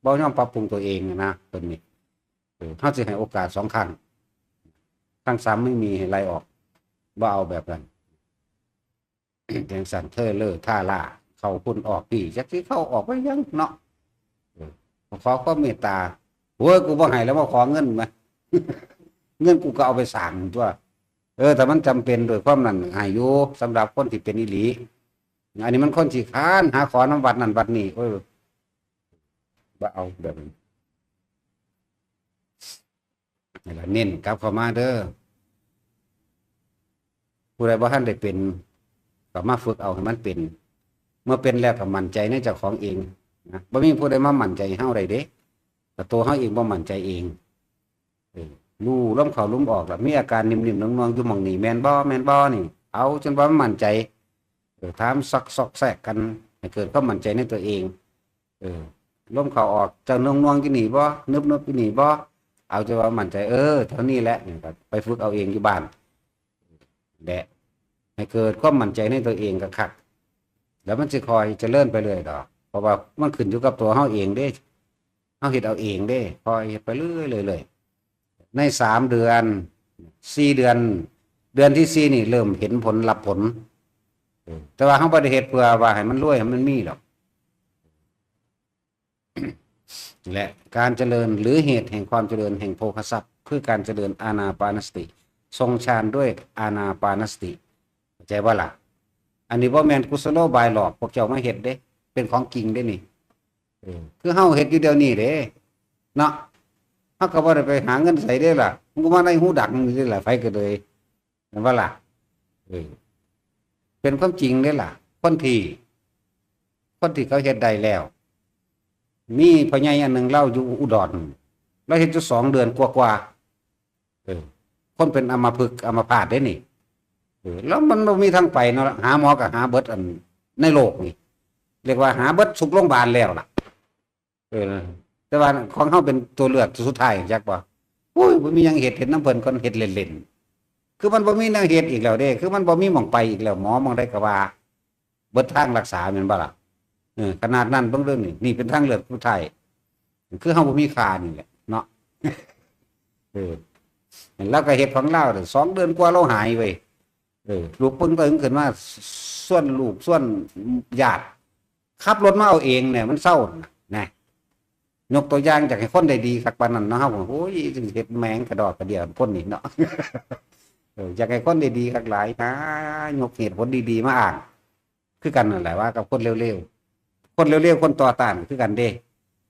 บ่ยอมปรับปรุงตัวเองนะ เพิ่นนี่ เออ เฮาสิให้โอกาสสองครั้ง ครั้งสามไม่มี ให้ไล่ออก บ่เอาแบบนั้น จั่งซั่น เทอเลอท่าล่า เข้าพุ้นออกพี้ จักสิเข้าออกไปหยังเนาะ เออ ขอความเมตตา โอ้ย กูบ่ให้แล้ว มาขอเงินมา เงินกูก็เอาไปสร้างตั๊ว เออ ถ้ามันจำเป็นโดยความนั้น ให้อยู่ สำหรับคนที่เป็นอีหลี อันนี้มันคนขี้คร้าน หาขอนำวัดนั่นวัดนี้ โอ้ย บ่เอาแบบนั้น นี่ล่ะ เน้นกลับเข้ามาเด้อ ผู้ใดบ่ทันได้เป็น ก็มาฝึกเอาให้มันเป็น เมื่อเป็นแล้วก็มั่นใจในเจ้าของเองนะ บ่มีผู้ใดมามั่นใจให้เฮาได้เด้ ก็ตัวเฮาเองบ่มั่นใจเอง เออ รู้ลมเข้าลมออกล่ะ มีอาการนิ่มๆนวลๆอยู่หม่องนี้ แม่นบ่ แม่นบ่นี่ เอาจนว่ามันมั่นใจ เออ ถามซอกซอกแซกกัน ให้เกิดความมั่นใจในตัวเอง เออ ลมเข้าออก เจ้าน่วงๆอยู่นี่บ่ นึบๆอยู่นี่บ่ เอาแต่ว่ามั่นใจ เออ เท่านี้แหละ นี่ก็ไปฝึกเอาเองอยู่บ้าน แหละ ให้เกิดความมั่นใจในตัวเองคักๆ แล้วมันสิค่อยเจริญไปเรื่อยดอก เพราะว่ามันขึ้นอยู่กับตัวเฮาเองเด้ เฮาเฮ็ดเอาเองเด้ ค่อยเฮ็ดไปเรื่อยๆ เรื่อยๆ ในสามเดือน สี่เดือน เดือนที่สี่นี่เริ่มเห็นผล รับผล เออ แต่ว่าเฮาบ่ได้เฮ็ดเพื่อว่าให้มันรวย ให้มันมีดอก และการเจริญหรือเหตุแห่งความเจริญแห่งโภคทรัพย์ คือการเจริญอานาปานสติ ทรงฌานด้วยอานาปานสติ เข้าใจบ่ล่ะ อันนี้บ่แม่นกุศโลบายหลอกพวกเจ้ามาเฮ็ดเด้ เป็นของจริงเด้นี่ เออ คือเฮาเฮ็ดอยู่เดี๋ยวนี้เด้ เนาะ เฮาก็บ่ได้ไปหาเงินไสเด้ล่ะ มันก็มาในหูดังนี่เด้ล่ะ ไผก็เลย แม่นบ่ล่ะ เออ เป็นความจริงเด้ล่ะ คนที่ คนที่เขาเฮ็ดได้แล้ว มีพ่อใหญ่อันหนึ่ง ลาวอยู่อุดร ลาวเฮ็ดอยู่สองเดือนกว่าๆ เออ คนเป็นอัมพฤกษ์อัมพาตเด้นี่ เออ แล้วมันบ่มีทางไปเนาะ หาหมอก็หาเบิดอันในโลกนี่ เรียกว่าหาเบิดทุกโรงพยาบาลแล้วล่ะ เออ แต่ว่าของเฮาเป็นตัวเลือกสุดท้าย จักบ่ โอ้ย บ่มีหยังเฮ็ด เฮ็ดนำเพิ่นก่อน เฮ็ดเล่นๆ คือมันบ่มีแนวเฮ็ดอีกแล้วเด้ คือมันบ่มีหม่องไปอีกแล้ว หมอหม่องใดก็ว่า เบิดทางรักษาแม่นบ่ล่ะ เออ ขนาดนั้นเบิ่งเรื่องนี้ นี่เป็นทางเลือกสุดท้าย คือเฮาบ่มีค่านี่แหละเนาะ เออ ลาวก็เฮ็ดของลาวเด้อ สองเดือนกว่าลาวหายเว้ย เออ ลูกปึ้งตึงขึ้นมา ชวนลูก ชวนญาติ ขับรถมาเอาเองเนี่ย มันเซาน่ะ นะ ยกตัวอย่าง อยากให้คนได้ดีคักปานนั้นเนาะ เฮาก็ โอ้ย เฮ็ดแม่งกระดอกกระเดี่ยคนนี่เนาะ เออ อยากให้คนได้ดีคักหลาย หายกเหตุผลดีๆมาอ้าง คือกันนั่นแหละว่ากับคนเร็วๆ คนเร็วๆ คนต่อต้านคือกันเด้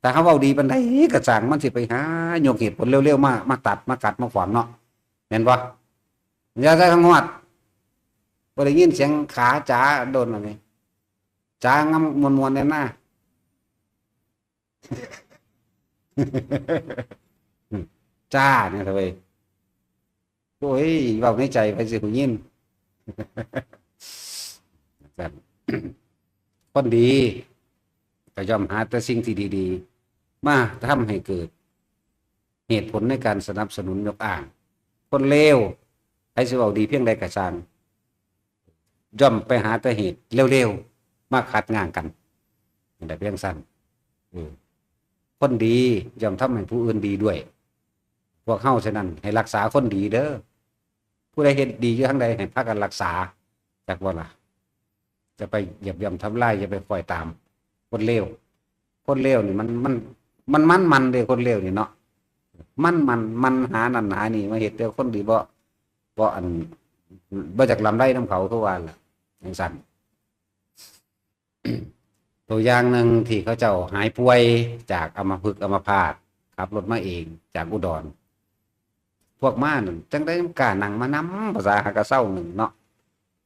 ถ้าเฮาเว้าดีปานใดก็ช่าง มันสิไปหายกเหตุผลเร็วๆ มา มาตัด มาขัด มาขวางเนาะ แม่นบ่ อย่าใส่คำฮอด บ่ได้ยินเสียงขาจ๋าโดนอันนี้ จ๋างามม่วนๆ แน่นา จ้าเนี่ยเถอะเว้ย โอ้ย เว้าในใจ ไผสิฮู้ยิน คนดีก็ย่อมหาแต่สิ่งที่ดีๆ มาทำให้เกิดเหตุผลในการสนับสนุนยกอ้าง คนเลว ไผสิเว้าดีเพียงใดก็ช่าง ย่อมไปหาแต่เหตุเลวๆ มาขัดง้างกัน นั่นแหละเพียงสั้น เออ คนดีย่อมทำให้ผู้อื่นดีด้วย พวกเฮาฉะนั้นให้รักษาคนดีเด้อ ผู้ใดเฮ็ดดีอยู่ทางใดให้พากันรักษา จักบ่ล่ะ จะไปเหยียบย่ำทำลาย อย่าไปคอยตาม คนเลว คนเลวนี่มัน มัน มัน มัน มันเด้ คนเลวนี่เนาะ มัน มัน มันหานั่นหานี่มาเฮ็ด แต่คนดีบ่ บ่อัน บ่จักลำไรนำเขา คือว่าล่ะ จังซั่น ตัวอย่างหนึ่งที่เขาเจ้าหายป่วยจากอัมพฤกษ์อัมพาต ขับรถมาเองจากอุดร พวกมานั่น จังได้กล้านั่งมานำ ภาษาหากะเซาหนึ่งเนาะ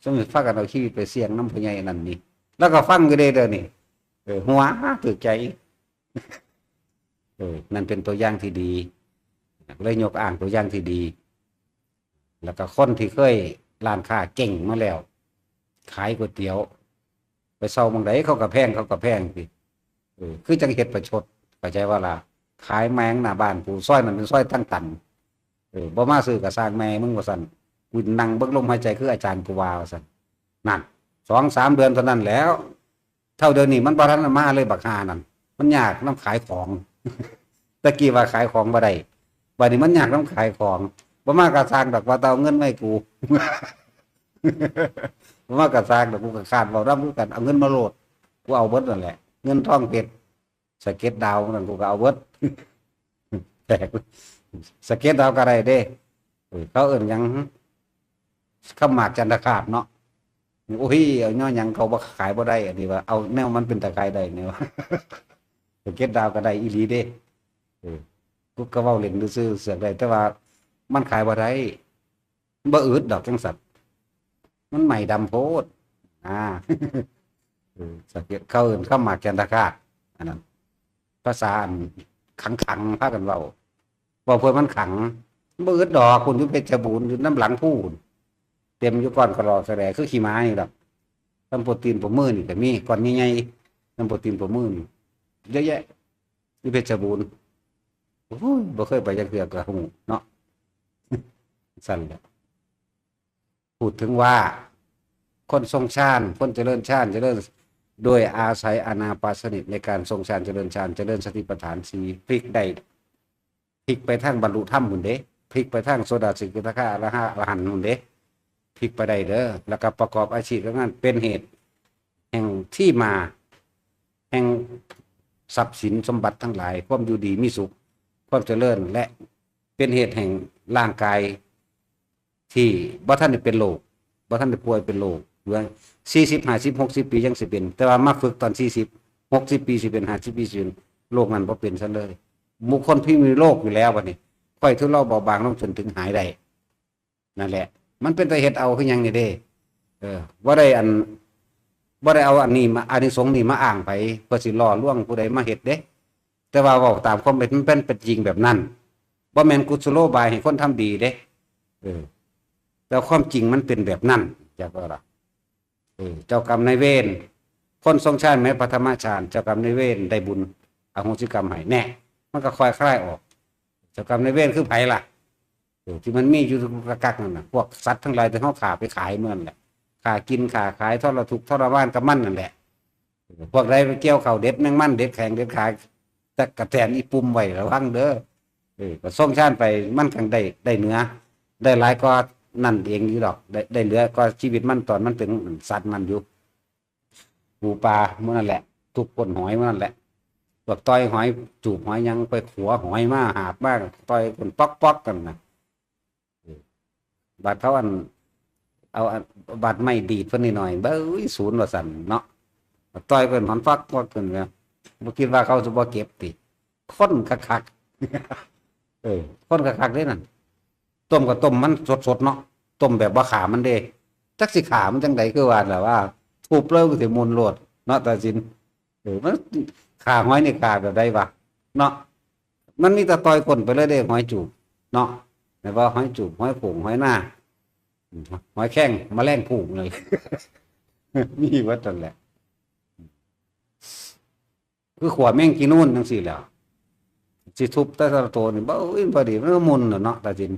ซุมพากันเอาชีวิตไปเสี่ยงนำพ่อใหญ่นั่นนี่ แล้วก็ฟังอยู่เด้เด้อนี่ เออ หัวถืกใจ เออ นั่นเป็นตัวอย่างที่ดี เลยยกอ้างตัวอย่างที่ดี แล้วก็คนที่เคยร้านค้าเจ๊งมาแล้ว ขายก๋วยเตี๋ยว ไปเซาหม่องใดเขาก็แพง เขาก็แพงติ เออ คือจังเฮ็ดประชด เข้าใจบ่ล่ะ ขายแม่งหน้าบ้านกู ซอยนั้นเป็นซอยทางตัน เออ บ่มาซื้อก็ซ่างแม่มึงว่าซั่น กูนั่งเบิ่งลมหายใจคืออาจารย์กูว่าว่าซั่น นั่น สองสามเดือนเท่านั้นแล้ว เท่าเดี๋ยวนี้มันบ่ทันมาเลยบักห่านั่น มันยากนำขายของ ตะกี้ว่าขายของบ่ได้ บัดนี้มันยากนำขายของ บ่มาก็ซ่างดอก ว่าแต่เอาเงินมาให้กู บ่มาก็ซ่างดอก กูก็คร้านเว้านำคือกัน เอาเงินมาโลด กูเอาเบิดนั่นแหละ เงินทองเพชร สะเก็ดดาวนั่นกูก็เอาเบิด แตก สะเก็ดดาวก็ได้เด้ เออ เขาเอิ้นหยัง คำหมากจันทคราบเนาะ โอ้ย เอาย้อนหยังเขาบ่ขายบ่ได้ อันนี้ว่า เอาแนวมันเป็นตาขายได้เนี่ยว่า สะเก็ดดาวก็ได้อีหลีเด้ เออ กูก็เว้าเล่นซื่อๆ เสือกได้ แต่ว่ามันขายบ่ได้ บ่อึดดอกจังซั่น มันใหม่ดำโพด อ่า เออ สะเก็ด เขาเอิ้นคำหมากจันทคราบ อันนั้น ภาษาอันขังๆ พากันเว้า เว้าเพื่อมันขัง บ่อึดดอก คุณอยู่เพชรบูรณ์ อยู่นำหลังภูน เต็มอยู่ก้อนกะลอสะแหล คือขี้หมานี่ดอก ตำโปะตีนโปะมือนี่ก็มี ก้อนใหญ่ๆ ตำโปะตีนโปะมือนี่ เยอะแยะ ที่เพชรบูรณ์ โอ้ย บ่เคยไปจักเทื่อก็ฮู้เนาะ สั่นแหละ พูดถึงว่า คนทรงฌาน คนเจริญฌาน เจริญ โดยอาศัยอานาปานสติในการทรงฌาน เจริญฌาน เจริญสติปัฏฐานสี่ พลิกได้ พลิกไปทางบรรลุธรรมพุ้นเด้ พลิกไปทางโสดาสกิทาคาอรหะอรหันต์พุ้นเด้ พลิกไปได้เด้อ แล้วก็ประกอบอาชีพการงาน เป็นเหตุแห่งที่มา แห่งทรัพย์สินสมบัติทั้งหลาย ความอยู่ดีมีสุข ความเจริญ และเป็นเหตุแห่งร่างกาย ที่บ่ทันได้เป็นโรค บ่ทันได้ป่วยเป็นโรค เหลือสี่สิบ ห้าสิบ หกสิบ ปียังสิเป็น แต่ว่ามาฝึกตอนสี่สิบ หกสิบ ปีสิเป็น ห้าสิบ ปีสิเป็น โรคนั้นบ่เป็นซะเลย บุคคลที่มีโรคอยู่แล้วบัดนี้ ค่อยทุเลาเบาบางลงจนถึงหายได้ นั่นแหละ มันเป็นตาเฮ็ดเอาคือหยังนี่เด้ เออ บ่ได้อัน บ่ได้เอาอันนี้มา อานิสงส์นี่มาอ้างไผ เพื่อสิหล่อลวงผู้ใดมาเฮ็ดเด้ แต่ว่าเว้าตามความเป็น มันเป็น เป็นจริงแบบนั้น บ่แม่นกุศโลบายให้คนทำดีเด้ เออ แต่ความจริงมันเป็นแบบนั้น จักว่าล่ะ เออ เจ้ากรรมนายเวร คนทรงฌานแม้ปฐมฌาน เจ้ากรรมนายเวรได้บุญอโหสิกรรมให้แน่ มันก็ค่อยคลายออก เจ้ากรรมนายเวรคือไผล่ะ เออ ที่มันมีอยู่กักๆนั่นน่ะ พวกสัตว์ทั้งหลายที่เฮาฆ่าไปขายหมู่นั่นแหละ ฆ่ากินฆ่าขาย ทรทุกข์ทรมานกับมันนั่นแหละ เออ พวกใดไปเกี่ยวข้าวเด็ดแมงมันเด็ดแข้งเด็ดขา จักกะแตนอีปุ่มไว้ระวังเด้อ เออ ก็ทรงฌานไป มันจั่งได้ ได้เหนือ ได้หลายกว่านั่นเองอยู่ดอก ได้ ได้เหลือกว่าชีวิตมันตอนมันเป็นสัตว์มันอยู่ ปูปลาหมู่นั่นแหละ ทุกข์ก้นหอยหมู่นั่นแหละ พวกต่อยหอยจูบหอยหยัง ไปขัวหอยมาหาบมา ต่อยก้นป๊อกๆกันน่ะ เออ บาดเขาอัน เอาอัน บาดไม้ดีดเพิ่นนิดหน่อย เบ้ย ศูนย์ว่าซั่นเนาะ ต่อยเพิ่นหอนฟักฟักเพิ่นแหม บ่คิดว่าเขาสิบ่เก็บติ คนคักๆ เออ คนคักๆเด้นั่น ต้มก็ต้มมันสดๆเนาะ ต้มแบบบ่ฆ่ามันเด้ จักสิฆ่ามันจั่งใด คือว่าล่ะว่า ทุบเลยมันสิมุนโลดเนาะ ตาสิน เออ มันฆ่าหอยนี่ฆ่าแบบใดวะ เนาะ มันมีแต่ต่อยก้นไปเลยเด้ หอยจูบ เนาะ แม่นบ่ หอยจูบ หอยโข่ง หอยนา หอยแครง แมลงภู่เลย มีหมดนั่นแหละ คือขัวแมงจีนูนจั่งซี้แหล้ว สิทุบแต่ละโตนี่ บ่ อุ้ย พอดี มันก็มุนน่ะเนาะ ตาสิน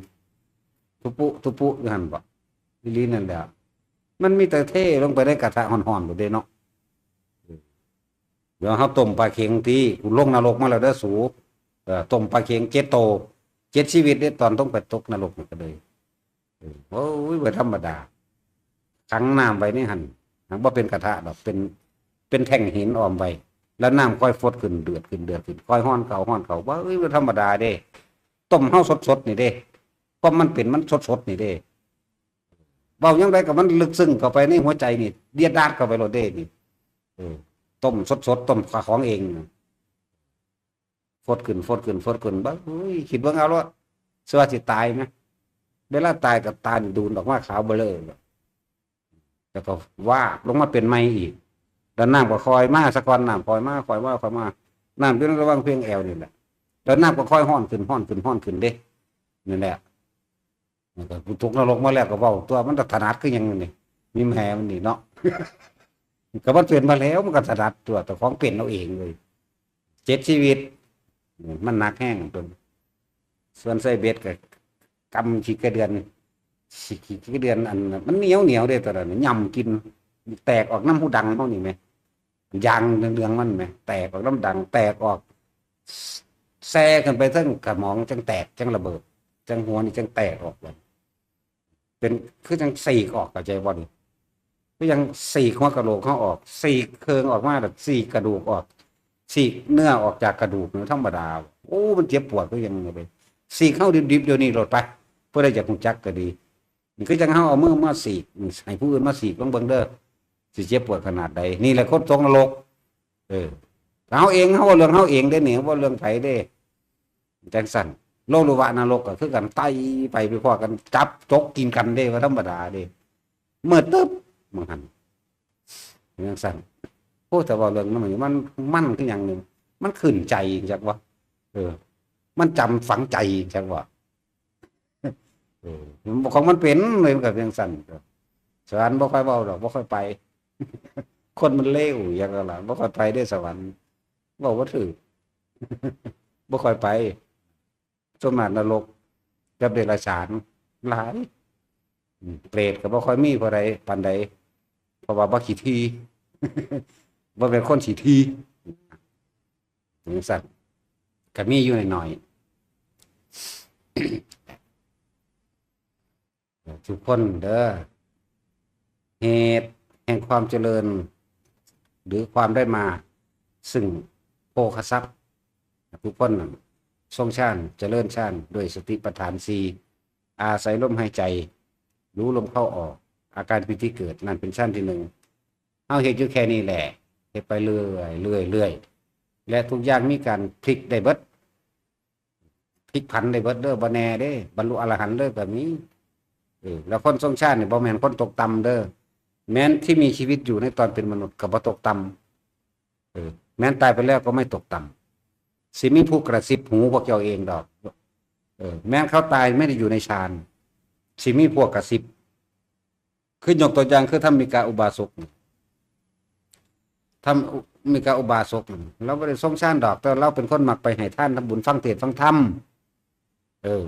ตุปุ ตุปุ อยู่หั่นบ่ อีหลีนั่นแหละ มันมีแต่เทลงไปในกระทะฮ้อนๆโลดเด้เนาะ เดี๋ยวเฮาต้มปลาเข็งติ กูลงนรกมาแล้วเด้อสู เอ่อ ต้มปลาเข็งเจ็ดโต เจ็ดชีวิตเด้ ตอนต้องไปตกนรกนี่ก็เลย เออ โอ้ย บ่ธรรมดา ขังน้ำไว้ในหั่น หากบ่เป็นกระทะดอก เป็น เป็นแท่งหินอ้อมไว้ แล้วน้ำค่อยฟดขึ้น เดือดขึ้น เดือดขึ้น ค่อยฮ้อนเข้า ฮ้อนเข้า บ่ เอ้ย บ่ธรรมดาเด้ ต้มเฮาสดๆนี่เด้ ความมันเป็นมันสดๆนี่เด้ เว้ายามใดก็มันลึกซึ้งเข้าไปในหัวใจนี่ เดียดดาดเข้าไปโลดเด้นี่ เออ ต้มสดๆ ต้มของเอง ฟดขึ้น ฟดขึ้น ฟดขึ้น บ่ เฮ้ย คิดเบิ่งเอาโลด สิว่าสิตายแหม เวลาตายก็ตานี่ดูนออกมาขาวเบ้อเลย แล้วก็วาบลงมาเป็นใหม่อีก แล้วน้ำก็ค่อยมาซะก่อน น้ำค่อยมา ค่อยมา ค่อยมา น้ำอยู่ในระหว่างเพียงแอวนี่แหละ แล้วน้ำก็ค่อยฮ้อนขึ้น ฮ้อนขึ้น ฮ้อนขึ้นเด้ นั่นแหละ มันก็ตกนรกมาแล้วก็เว้าตัว มันก็ถนัดคือหยังนี่ มีแผลมันนี่เนาะ ก็มันเป็นมาแล้ว มันก็ถนัดตัว แต่ของเป็นเอาเองเลย เจ็ดชีวิต มันหนักแฮงตัว ส่วนไส้เบ็ดก็กำขี้กระเดือน ขี้กระเดือนอัน มันเหนียวเหนียวเด้ ตัวนั้น ย่ำกิน แตกออกนำหูดังเฮานี่แหม ยางเหลืองๆมันแหม แตกออกนำดัง แตกออก แซ่ขึ้นไปเทิงสมอง จั่งแตก จั่งระเบิด จั่งหัวนี่จั่งแตกออกเลย เป็น คือจั่งฉีกออก เข้าใจบ่นี่ คือจั่งฉีกหัวกะโหลกเฮาออก ฉีกเคิงออกมา แล้วฉีกกระดูกออก ฉีกเนื้อออกจากกระดูกนี่ธรรมดา โอ้ มันเจ็บปวดคือหยังไป ฉีกเฮาดิบๆเดี๋ยวนี้โลดไป ผู้ใดอยากรู้จักก็ดี นี่คือจั่งเฮาเอามือมาฉีก ให้ผู้อื่นมาฉีกลองเบิ่งเด้อ สิเจ็บปวดขนาดใด นี่แหละคนตกนรก เออ เฮาเอง เฮาเว้าเรื่องเฮาเองเด้นี่ เฮาเว้าเรื่องไผเด้ จั่งซั่น โลลุวะนรกก็คือกัน ไต่ไป ไปพ้อกัน จับจกกินกันเด้ บ่ธรรมดาเด้ มืดตึ๊บ บางหั่น จั่งซั่น โอ้ แต่เว้าเรื่องนั้นมัน มันคือหยังนี่ มันขึ้นใจจักวะ เออ มันจำฝังใจจักวะ เออ ของมันเป็นเลย มันก็จั่งซั่น สวรรค์บ่ค่อยเว้าดอก บ่ค่อยไป คนมันเลวอย่างนั้นล่ะ บ่ค่อยไปเด้อสวรรค์ เว้าบ่ถืก บ่ค่อยไป ส่วนมากนรกกับเดรัจฉานหลาย อืม เปรตก็บ่ค่อยมีผู้ใดปานใด เพราะว่าบ่ขี้ถี่ บ่เป็นคนขี้ถี่ จังซั่น ก็มีอยู่หน่อยๆ ทุกคนเด้อ เหตุแห่งความเจริญ หรือความได้มา ซึ่งโภคทรัพย์ ทุกคนน่ะทรงฌาน เจริญฌาน ด้วยสติปัฏฐานสี่ อาศัยลมหายใจ รู้ลมเข้าออก อาการปีติเกิด นั่นเป็นฌานที่หนึ่ง เฮาเฮ็ดอยู่แค่นี้แหละ เฮ็ดไปเรื่อย เรื่อย เรื่อย และทุกอย่างมีการพลิกได้เบิด พลิกผันได้เบิดเด้อ บ่แน่เด้ บรรลุอรหันต์เด้อ ก็มี เออ แล้วคนทรงฌานนี่บ่แม่นคนตกต่ำเด้อ แม้นที่มีชีวิตอยู่ในตอนเป็นมนุษย์ก็บ่ตกต่ำ เออ แม้นตายไปแล้วก็ไม่ตกต่ำ สิมีผู้กระซิบหูพวกเจ้าเองดอก เออ แม้นเขาตายไม่ได้อยู่ในฌาน สิมีพวกกระซิบ คือยกตัวอย่างคือธรรมิกาอุบาสก ธรรมิกาอุบาสก เราบ่ได้ทรงฌานดอก แต่เราเป็นคนมักไปให้ทานทำบุญ ฟังเทศน์ฟังธรรม เออ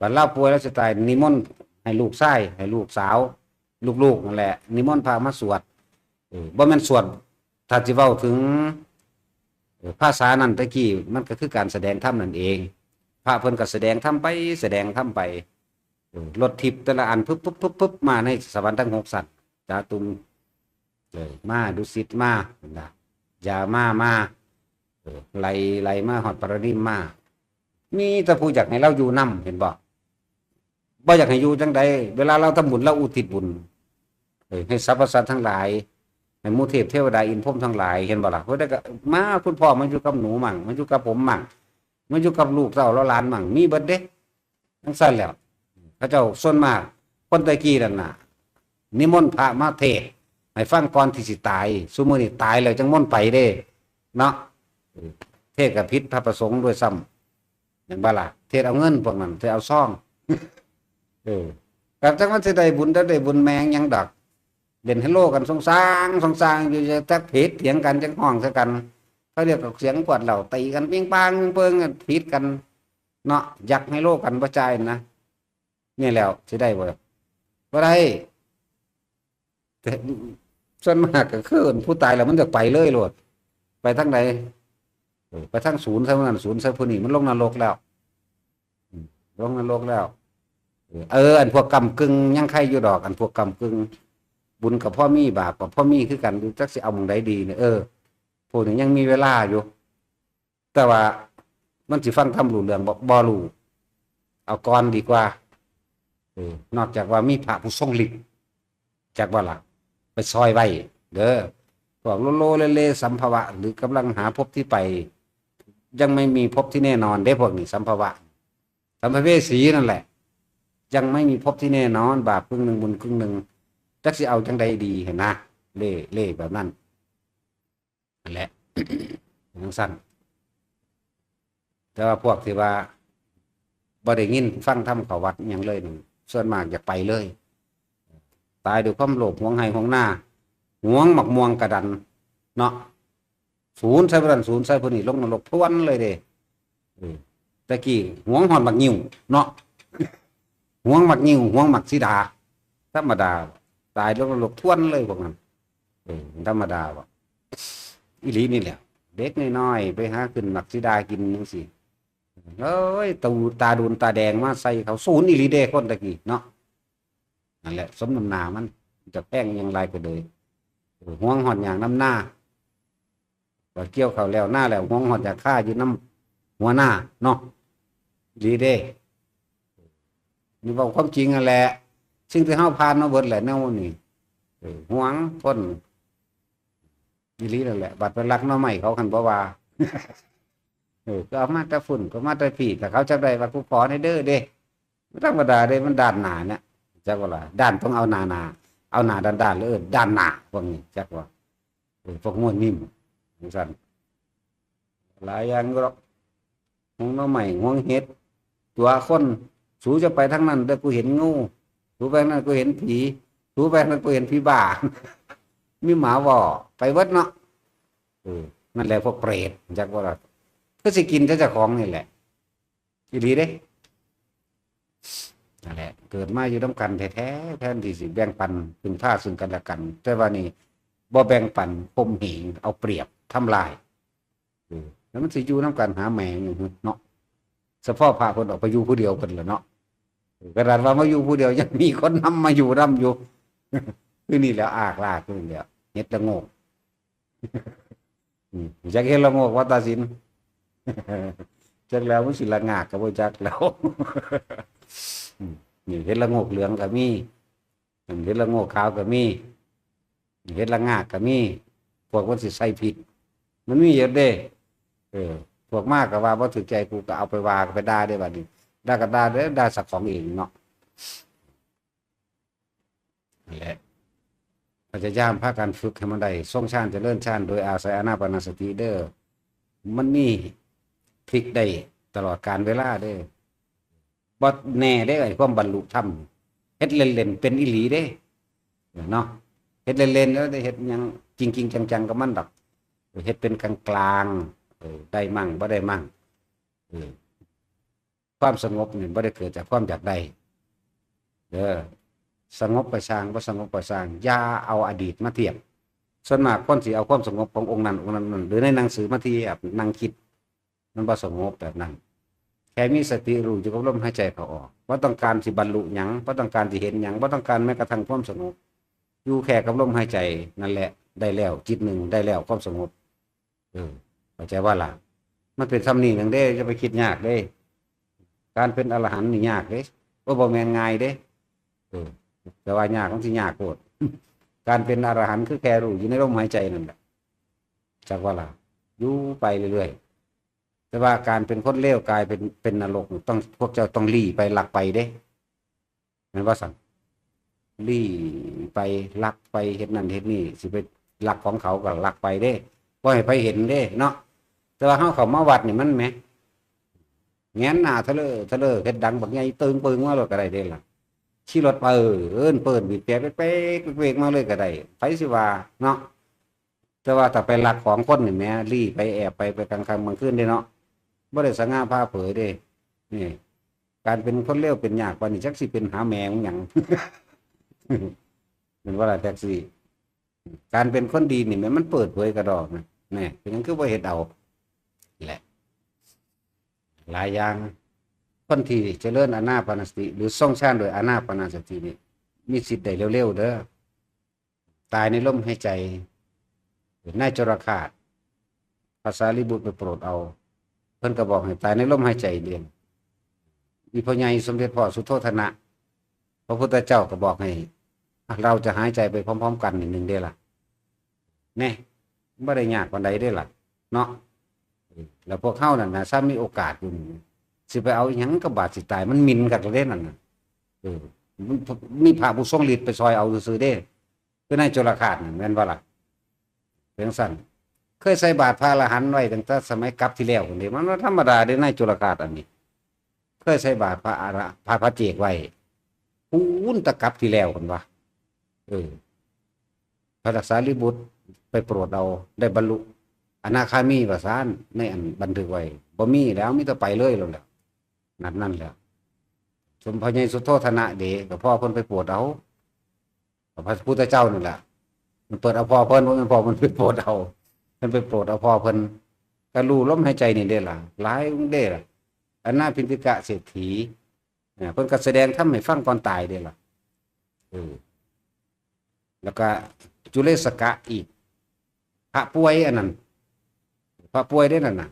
บัดลาวป่วยลาวสิตาย นิมนต์ให้ลูกชาย ให้ลูกสาว ลูกๆ นั่นแหละ นิมนต์พระมาสวด เออ บ่แม่นสวด ถ้าสิเว้าถึง เออ ภาษานั้นแต่กี้ มันก็คือการแสดงธรรมนั่นเอง พระเพิ่นก็แสดงธรรมไป แสดงธรรมไป เออ รถทิพย์แต่ละอัน ปึ๊บๆๆๆ มาในสวรรค์ทั้งหกชั้น จาตุม เออ มา ดุสิตมา นะ ยามา มา เออ ไล่ ไล่มาฮอดปารานิมมา มีแต่ผู้อยากให้ลาวอยู่นำ เห็นบ่ บ่อยากให้อยู่จั่งใด เวลาลาวทำบุญ ลาวอุทิศบุญ เออ ให้สรรพสัตว์ทั้งหลาย ให้หมู่เทพเทวดาอินทร์พรหมทั้งหลาย เห็นบ่ล่ะ เพิ่นได้ก็มา คุณพ่อมาอยู่กับหนูมั่ง มาอยู่กับผมมั่ง มาอยู่กับลูกเต้าแล้วหลานมั่ง มีเบิดเด้ จั่งซั้นแหล้ว เขาเจ้าส่วนมาก คนแต่กี้นั่นน่ะ นิมนต์พระมาเทศน์ให้ฟังก่อนที่สิตาย ซุมื้อนี้ตายแล้วจั่งมนต์ไปเด้ เนาะ เออ เทศน์ก็ผิดพระประสงค์ด้วยซ้ำ แม่นบ่ล่ะ เทศน์เอาเงินพวกนั้น เทศน์เอาซอง เออ ก็จั่งมันสิได้บุญ ได้ ได้บุญแม่งหยังดอก เล่นไฮโลกันซองซาง ซองซางอยู่ จักผิดเถียงกัน จักฮ้องใส่กัน เขาเรียกว่าเสียงขวดเหล้าตีกัน ปิ้งปังปิ้งเปิงกัน ผิดกัน เนาะ ยักไฮโลกันบ่จ่ายนะ นี่แหล้วสิได้บ่ บ่ได้ แต่ส่วนมากก็คือผู้ตายแล้วมันจะไปเลยโลด ไปทางใด เออ ไปทางศูนย์ซะ ผู้นั้นศูนย์ซะ ผู้นี้มันลงนรกแล้ว อืม ลงนรกแล้ว เออ เออ อันพวกก้ำกึ่งยังไคอยู่ดอก อันพวกก้ำกึ่ง บุญก็พอมี บาปก็พอมีคือกันอยู่ จักสิเอาหม่องใดดีเนี่ย เออ พวกนี้ยังมีเวลาอยู่ แต่ว่ามันสิฟังธรรมรู้เรื่องบ่ บ่รู้ เอาก่อนดีกว่า เออ นอกจากว่ามีพระผู้ทรงฤทธิ์ จักบ่ล่ะ ไปซอยไว้ เด้อ พวกโลโลเลเลสัมภวะ หรือกำลังหาภพที่ไป ยังไม่มีภพที่แน่นอนเด้ พวกนี้สัมภวะ สัมภเวสีนั่นแหละ ยังไม่มีภพที่แน่นอน บาปครึ่งหนึ่งบุญครึ่งหนึ่ง จักสิเอาจั่งใดดีหั้นนะ เล่ เล่แบบนั้น นั่นแหละ จั่งซั้น แต่ว่าพวกที่ว่าบ่ได้ยินฟังธรรมเข้าวัดอิหยังเลยนี่ ส่วนมากอยากไปเลย ตายด้วยความโลภ หวงไฮ่หวงนา หวงหมากม่วงกะดัน เนาะ ศูนย์ใส่ผู้นั้น ศูนย์ใส่ผู้นี้ ลงนรกทวนเลยเด้ เออ แต่กี้หวงฮอดหมากงิ้ว เนาะ หวงหมากงิ้ว หวงหมากสีดา ธรรมดา ตายลงนรกทวนเลยพวกนั้น เออ ธรรมดาบ่ อีหลีนี่แหละ เด็กน้อยๆ ไปหาขึ้นหมากสีดากินจั่งซี้ เอ้ย ตูตาดูนตาแดงมาใส่เขา ศูนย์อีหลีเด้ คนตะกี้เนาะ นั่นแหละ สมน้ำหน้ามัน จะแพงหยังหลายก็เลย เออ หวงฮอดหยังนำนา พอเกี่ยวข้าวแล้วนาแล้ว หวงฮอดหยังคาอยู่นำหัวนาเนาะ อีหลีเด้ นี่เว้าความจริงนั่นแหละ สิ่งที่เฮาผ่านมาเบิดแหละแนวนี้ เออ หวงคน อีหลีนั่นแหละ บัดไปลักหน่อไม้เขาคันบ่ว่า เออ ก็เอามาแต่ฝุ่น ก็มาแต่ผี แต่เขาจับได้ว่ากูขอในเด้อเด้ บ่ธรรมดาเด้ มันด้านหน้าเนี่ย จักว่าล่ะ ด้านต้องเอาหน้าหน้า เอาหน้าด้านๆ เลย เออ ด้านหน้า พวกนี้ จักว่า เออ พวกมวลนิ่ม จั่งซั้น หลายอย่างดอก หวงหน่อไม้ หวงเห็ด ตั๋วคน สูจะไปทางนั้นเด้อ กูเห็นงู สูไปทางนั้น กูเห็นผี สูไปทางนั้น กูเห็นผีบ้า มีหมาเว้า ไปเบิดเนาะ เออ นั่นแหละพวกเปรต จักว่าล่ะ คือสิกินแต่เจ้าของนี่แหละ อีหลีเด้ นั่นแหละ เกิดมาอยู่นำกันแท้ๆ แทนที่สิแบ่งปัน พึ่งพาซึ่งกันและกัน แต่ว่านี่ บ่แบ่งปัน ข่มเหง เอาเปรียบ ทำลาย เออ แล้วมันสิอยู่นำกันหาแม่งอยู่เนาะ เฉพาะพระเพิ่นออกไปอยู่ผู้เดียวเพิ่นล่ะเนาะ เออ ขนาดว่ามาอยู่ผู้เดียว ยังมีคนนำมาอยู่นำอยู่ คือนี่แหละ อากลากอยู่นี่แหละ เห็ดละโงก อืม จักเห็ดละโงกว่าตาสิน จักแล้วมันสิละงากก็บ่จักแล้ว อืม นี่เห็ดละโงกเหลืองก็มี เห็ดละโงกขาวก็มี เห็ดละงากก็มี พวกมันสิใส่ผิด มันมีเยอะเด้ เออ พวกมากก็ว่าบ่ถือใจกูก็เอาไปว่าไปด่าได้บัดนี้ ด่าก็ด่าเด้อ ด่าสักของเองเนาะ นั่นแหละ พยายามพากันฝึกให้มันได้ ทรงฌานเจริญฌานโดยอาศัยอานาปานสติเด้อ มันมีพลิกได้ตลอดกาลเวลาเด้อ บ่แน่เด้ ไอ้ความบรรลุธรรม เฮ็ดเล่นๆ เป็นอีหลีเด้ เนาะ เฮ็ดเล่นๆ แล้วได้เฮ็ดหยังจริงๆ จังๆ กับมันดอก เฮ็ดเป็นกลางๆ เออ ได้มั่ง บ่ได้มั่ง เออ ความสงบนี่บ่ได้เกิดจากความอยากได้ เด้อ สงบก็ซ่าง บ่สงบก็ซ่าง อย่าเอาอดีตมาเทียบ ส่วนมากคนสิเอาความสงบขององค์นั้น องค์นั้น องค์นั้น หรือในหนังสือมาเทียบ นั่งคิด มันบ่สงบแบบนั้น แค่มีสติรู้อยู่กับลมหายใจเข้าออก บ่ต้องการสิบรรลุหยัง บ่ต้องการสิเห็นหยัง บ่ต้องการแม้กระทั่งความสงบ อยู่แค่กับลมหายใจนั่นแหละ ได้แล้ว จิตหนึ่งได้แล้วความสงบ เออ เข้าใจว่าล่ะ มันเป็นส่ำนี้หนึ่งเด้ อย่าไปคิดยากเด้ การเป็นอรหันต์นี่ยากเด้ โอ้ บ่แม่นง่ายเด้ เออ แต่ว่ายาก มันสิยากโพด การเป็นอรหันต์คือแค่รู้อยู่ในลมหายใจนั่นแหละ จักว่าล่ะ อยู่ไปเรื่อยๆ แต่ว่าการเป็นคนเลวกลายเป็น เป็นนรกนี่ต้อง พวกเจ้าต้องลี้ไป ลักไปเด้ แม่นบ่ซั่น ลี้ไป ลักไป เฮ็ดนั่นเฮ็ดนี่ สิไปลักของเขาก็ลักไปเด้ บ่ให้ไผเห็นเด้เนาะ แต่ว่าเฮาเข้ามาวัดนี่มันแหม แหงนหน้าทะเลอทะเลอ เฮ็ดดังบักใหญ่ตึงปึงมาโลดก็ได้เด้ล่ะ ขี่รถเปิ้นเปิ้น บีบแตรเป๊กๆเป๊กๆมาเลยก็ได้ ไผสิว่าเนาะ แต่ว่าถ้าไปลักของคนนี่แหม ลี้ไป แอบไป ไปกลางค่ำกลางคืนเด้เนาะ บ่ได้สง่าผ่าเผยเด้ นี่ การเป็นคนเลวเป็นยากปานนี้ จักสิเป็นหาแม่มึงหยัง แม่นบ่ล่ะ แท็กซี่ การเป็นคนดีนี่แหม มันเปิดเผยกระดอกนะ แน่ เป็นหยังคือบ่เฮ็ดเอา แหละ หลายอย่าง คนที่เจริญอานาปานสติ หรือทรงฌานโดยอานาปานสตินี่ มีสิทธิ์ได้เร็วๆเด้อ ตายในลมหายใจ นายจรคาส พระสารีบุตรไปโปรดเอา เพิ่นก็บอกให้ตายในลมหายใจเดียว อีพ่อใหญ่สมเด็จพ่อสุโธทนะ พระพุทธเจ้าก็บอกให้ อ่ะ เราจะหายใจไปพร้อมๆกันนิดนึงเด้ล่ะ แน่ บ่ได้ยากปานใดเด้ล่ะ เนาะ แล้วพวกเฮานั่นนะ ซ้ำมีโอกาสอยู่นี่ สิไปเอาอิหยังกับบาดสิตาย มันหมิ่นกันเด้นั่นน่ะ เออ มันมีพระผู้ทรงฤทธิ์ไปซอยเอาซื่อๆเด้ คือนายจุลคาสนี่แม่นบ่ล่ะ เป็นซั่น เคยใส่บาตรพระอรหันต์ไว้ตั้งแต่สมัยกลับที่แล้วพุ้นเด้ มันบ่ธรรมดาเด้ นายจุลคาสอันนี้ เคยใส่บาตรพระอร พระ พระเจกไว้ พู้นแต่กลับที่แล้วพุ้นว่า เออ พระสารีบุตรไปโปรดเอา ได้บรรลุอนาคามีว่าซั่น ในอันบันทึกไว้ บ่มีแล้ว มีแต่ไปเลยแล้วแหละ นัดนั้นแหละ สมพ่อใหญ่สุโธทนะเด้ ก็พ่อเพิ่นไปโปรดเอา พระพุทธเจ้านั่นแหละ มันเปิดเอาพ่อเพิ่น บ่แม่นพ่อเพิ่นไปโปรดเอา เพิ่นไปโปรดเอาพ่อเพิ่น ก็รู้ลมหายใจนี่เด้ล่ะ หลายองค์เด้ล่ะ อนาถปิณฑิกะเศรษฐี เนี่ย เพิ่นก็แสดงธรรมให้ฟังก่อนตายเด้ล่ะ เออ แล้วก็จุเลสกะอีก พระป่วยอันนั้น พระป่วยเด้นั่นน่ะ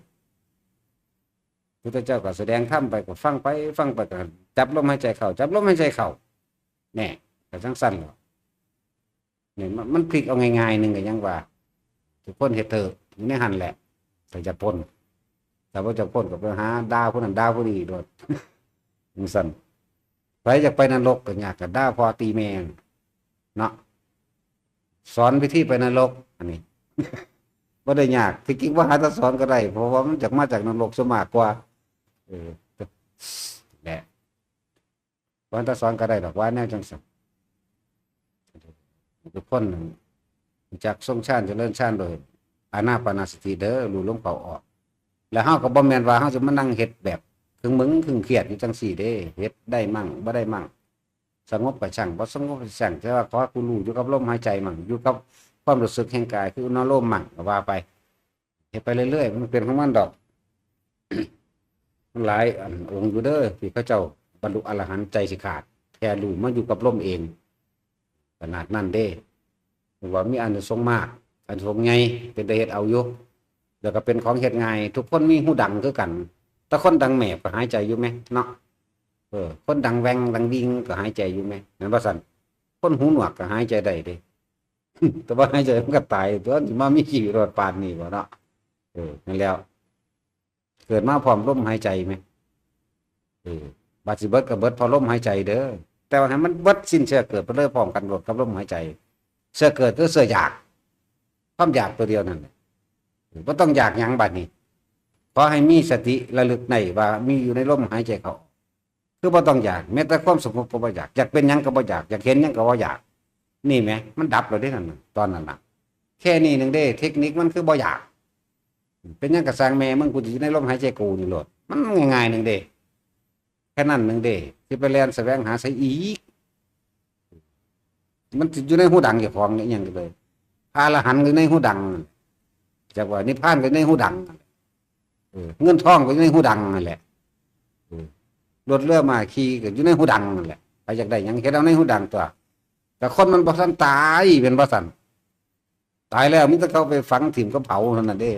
พุทธเจ้าก็แสดงธรรมไป ก็ฟังไป ฟังไป ก็จับลมหายใจเข้า จับลมหายใจเข้า แน่ ก็จั่งซั่นแหละ นี่มัน มันพลิกเอาง่ายๆหนึ่งก็ยังว่า ทุกคนเฮ็ดเถอะ อยู่ในหั่นแหละ ถ้าจะพ้น ถ้าบ่จะพ้นก็ไปหาด่าผู้นั้นด่าผู้นี้โลด จั่งซั่น ไผอยากไปนรกก็ยาก ก็ด่าพ่อตีแม่ เนาะ สอนวิธีไปนรก อันนี้ บ่ได้ยาก ที่จริงบ่หาแต่สอนก็ได้ เพราะว่ามันจากมาจากนรกซะมากกว่า เออ แหละ บ่หาแต่สอนก็ได้ดอก ว่าแนวจั่งซั่น ทุกคนนั่น จักทรงฌานเจริญฌานโดยอานาปานสติเด้อ รู้ลมเข้าออก แล้วเฮาก็บ่แม่นว่าเฮาจะมานั่งเฮ็ดแบบเคร่งมึงเคร่งเครียดอยู่จังซี่เด้ เฮ็ดได้มั่งบ่ได้มั่ง สงบก็ช่าง บ่สงบก็ช่าง แต่ว่าขอกูรู้อยู่กับลมหายใจมั่ง อยู่กับความรู้สึกแห่งกาย คืออนุโลมมั่ง ก็ว่าไป เฮ็ดไปเรื่อยๆ มันเป็นของมันดอก มันหลายอันองค์อยู่เด้อ ที่เขาเจ้าบรรลุอรหันต์ใจสิขาด แค่รู้มาอยู่กับลมเอง ขนาดนั้นเด้ ถือว่ามีอานิสงส์มาก อานิสงส์ใหญ่ เป็นตาเฮ็ดเอาอยู่ แล้วก็เป็นของเฮ็ดง่าย ทุกคนมีหูดังคือกัน แต่คนดังแหมบก็หายใจอยู่แหมเนาะ เออ คนดังแวงดังวิงก็หายใจอยู่แหม แม่นบ่ซั่น คนหูหนวกก็หายใจได้เด้ แต่ว่าหายใจมันก็ตาย ตัวสิมามีชีวิตรอดปานนี้บ่เนาะ เออ นั่นแหล้ว เกิดมาพร้อมลมหายใจแหม เออ บาดสิเบิดก็เบิดเพราะลมหายใจเด้อ แต่ว่าให้มันเบิดสิ้นเชื้อเกิดไปเลยพร้อมกันโลดกับลมหายใจ เชื้อเกิดคือเชื้ออยาก ความอยากตัวเดียวนั่นแหละ เออ บ่ต้องอยากหยังบัดนี้ ขอให้มีสติระลึกได้ว่ามีอยู่ในลมหายใจเข้า คือบ่ต้องอยาก แม้แต่ความสงบก็บ่อยาก อยากเป็นหยังก็บ่อยาก อยากเห็นหยังก็บ่อยาก นี่แหม มันดับแล้วเด้นั่นน่ะ ตอนนั้นน่ะ แค่นี้หนึ่งเด้ เทคนิคมันคือบ่อยาก เป็นหยังก็ซ่างแม่มึง กูสิอยู่ในลมหายใจกูนี่โลด มันง่ายๆหนึ่งเด้ แค่นั้นหนึ่งเด้ สิไปแล่นแสวงหาไสอีก มันสิอยู่ในหูดังเจ้าของนี่หยังก็เลย พระอรหันต์ก็อยู่ในหูดัง จักว่านิพพานก็อยู่ในหูดัง เออ เงินทองก็อยู่ในหูดังนั่นแหละ เออ รถเรือม้าขี่ก็อยู่ในหูดังนั่นแหละ ใครอยากได้หยังเฮ็ดเอาในหูดังตัว แต่คนมันบ่ทันตาย เป็นบ่ซั่น ตายแล้วมีแต่เขาไปฝังถิ่มกับเผาเท่านั้นเด้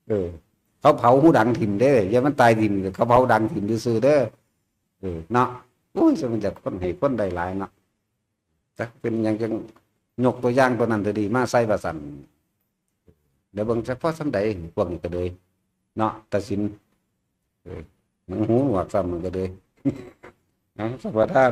เออ เขาเผาหูดังถิ่มเด้ อย่ามันตายถิ่ม เขาเผาดังถิ่มซื่อๆเด้อ เออ เนาะ โอ้ย จะมันจะคนให้คนได้หลายเนาะ จักเป็นหยังจังยกตัวอย่างตัวนั้นตัวนี้มาใส่ว่าซั่น เดี๋ยวเบิ่งเฉพาะส่ำใด พวกนี้ก็เลย เนาะ ตัดสิน เออ หนังหูหนวกซ้ำมันก็เลย เอา สมประทาน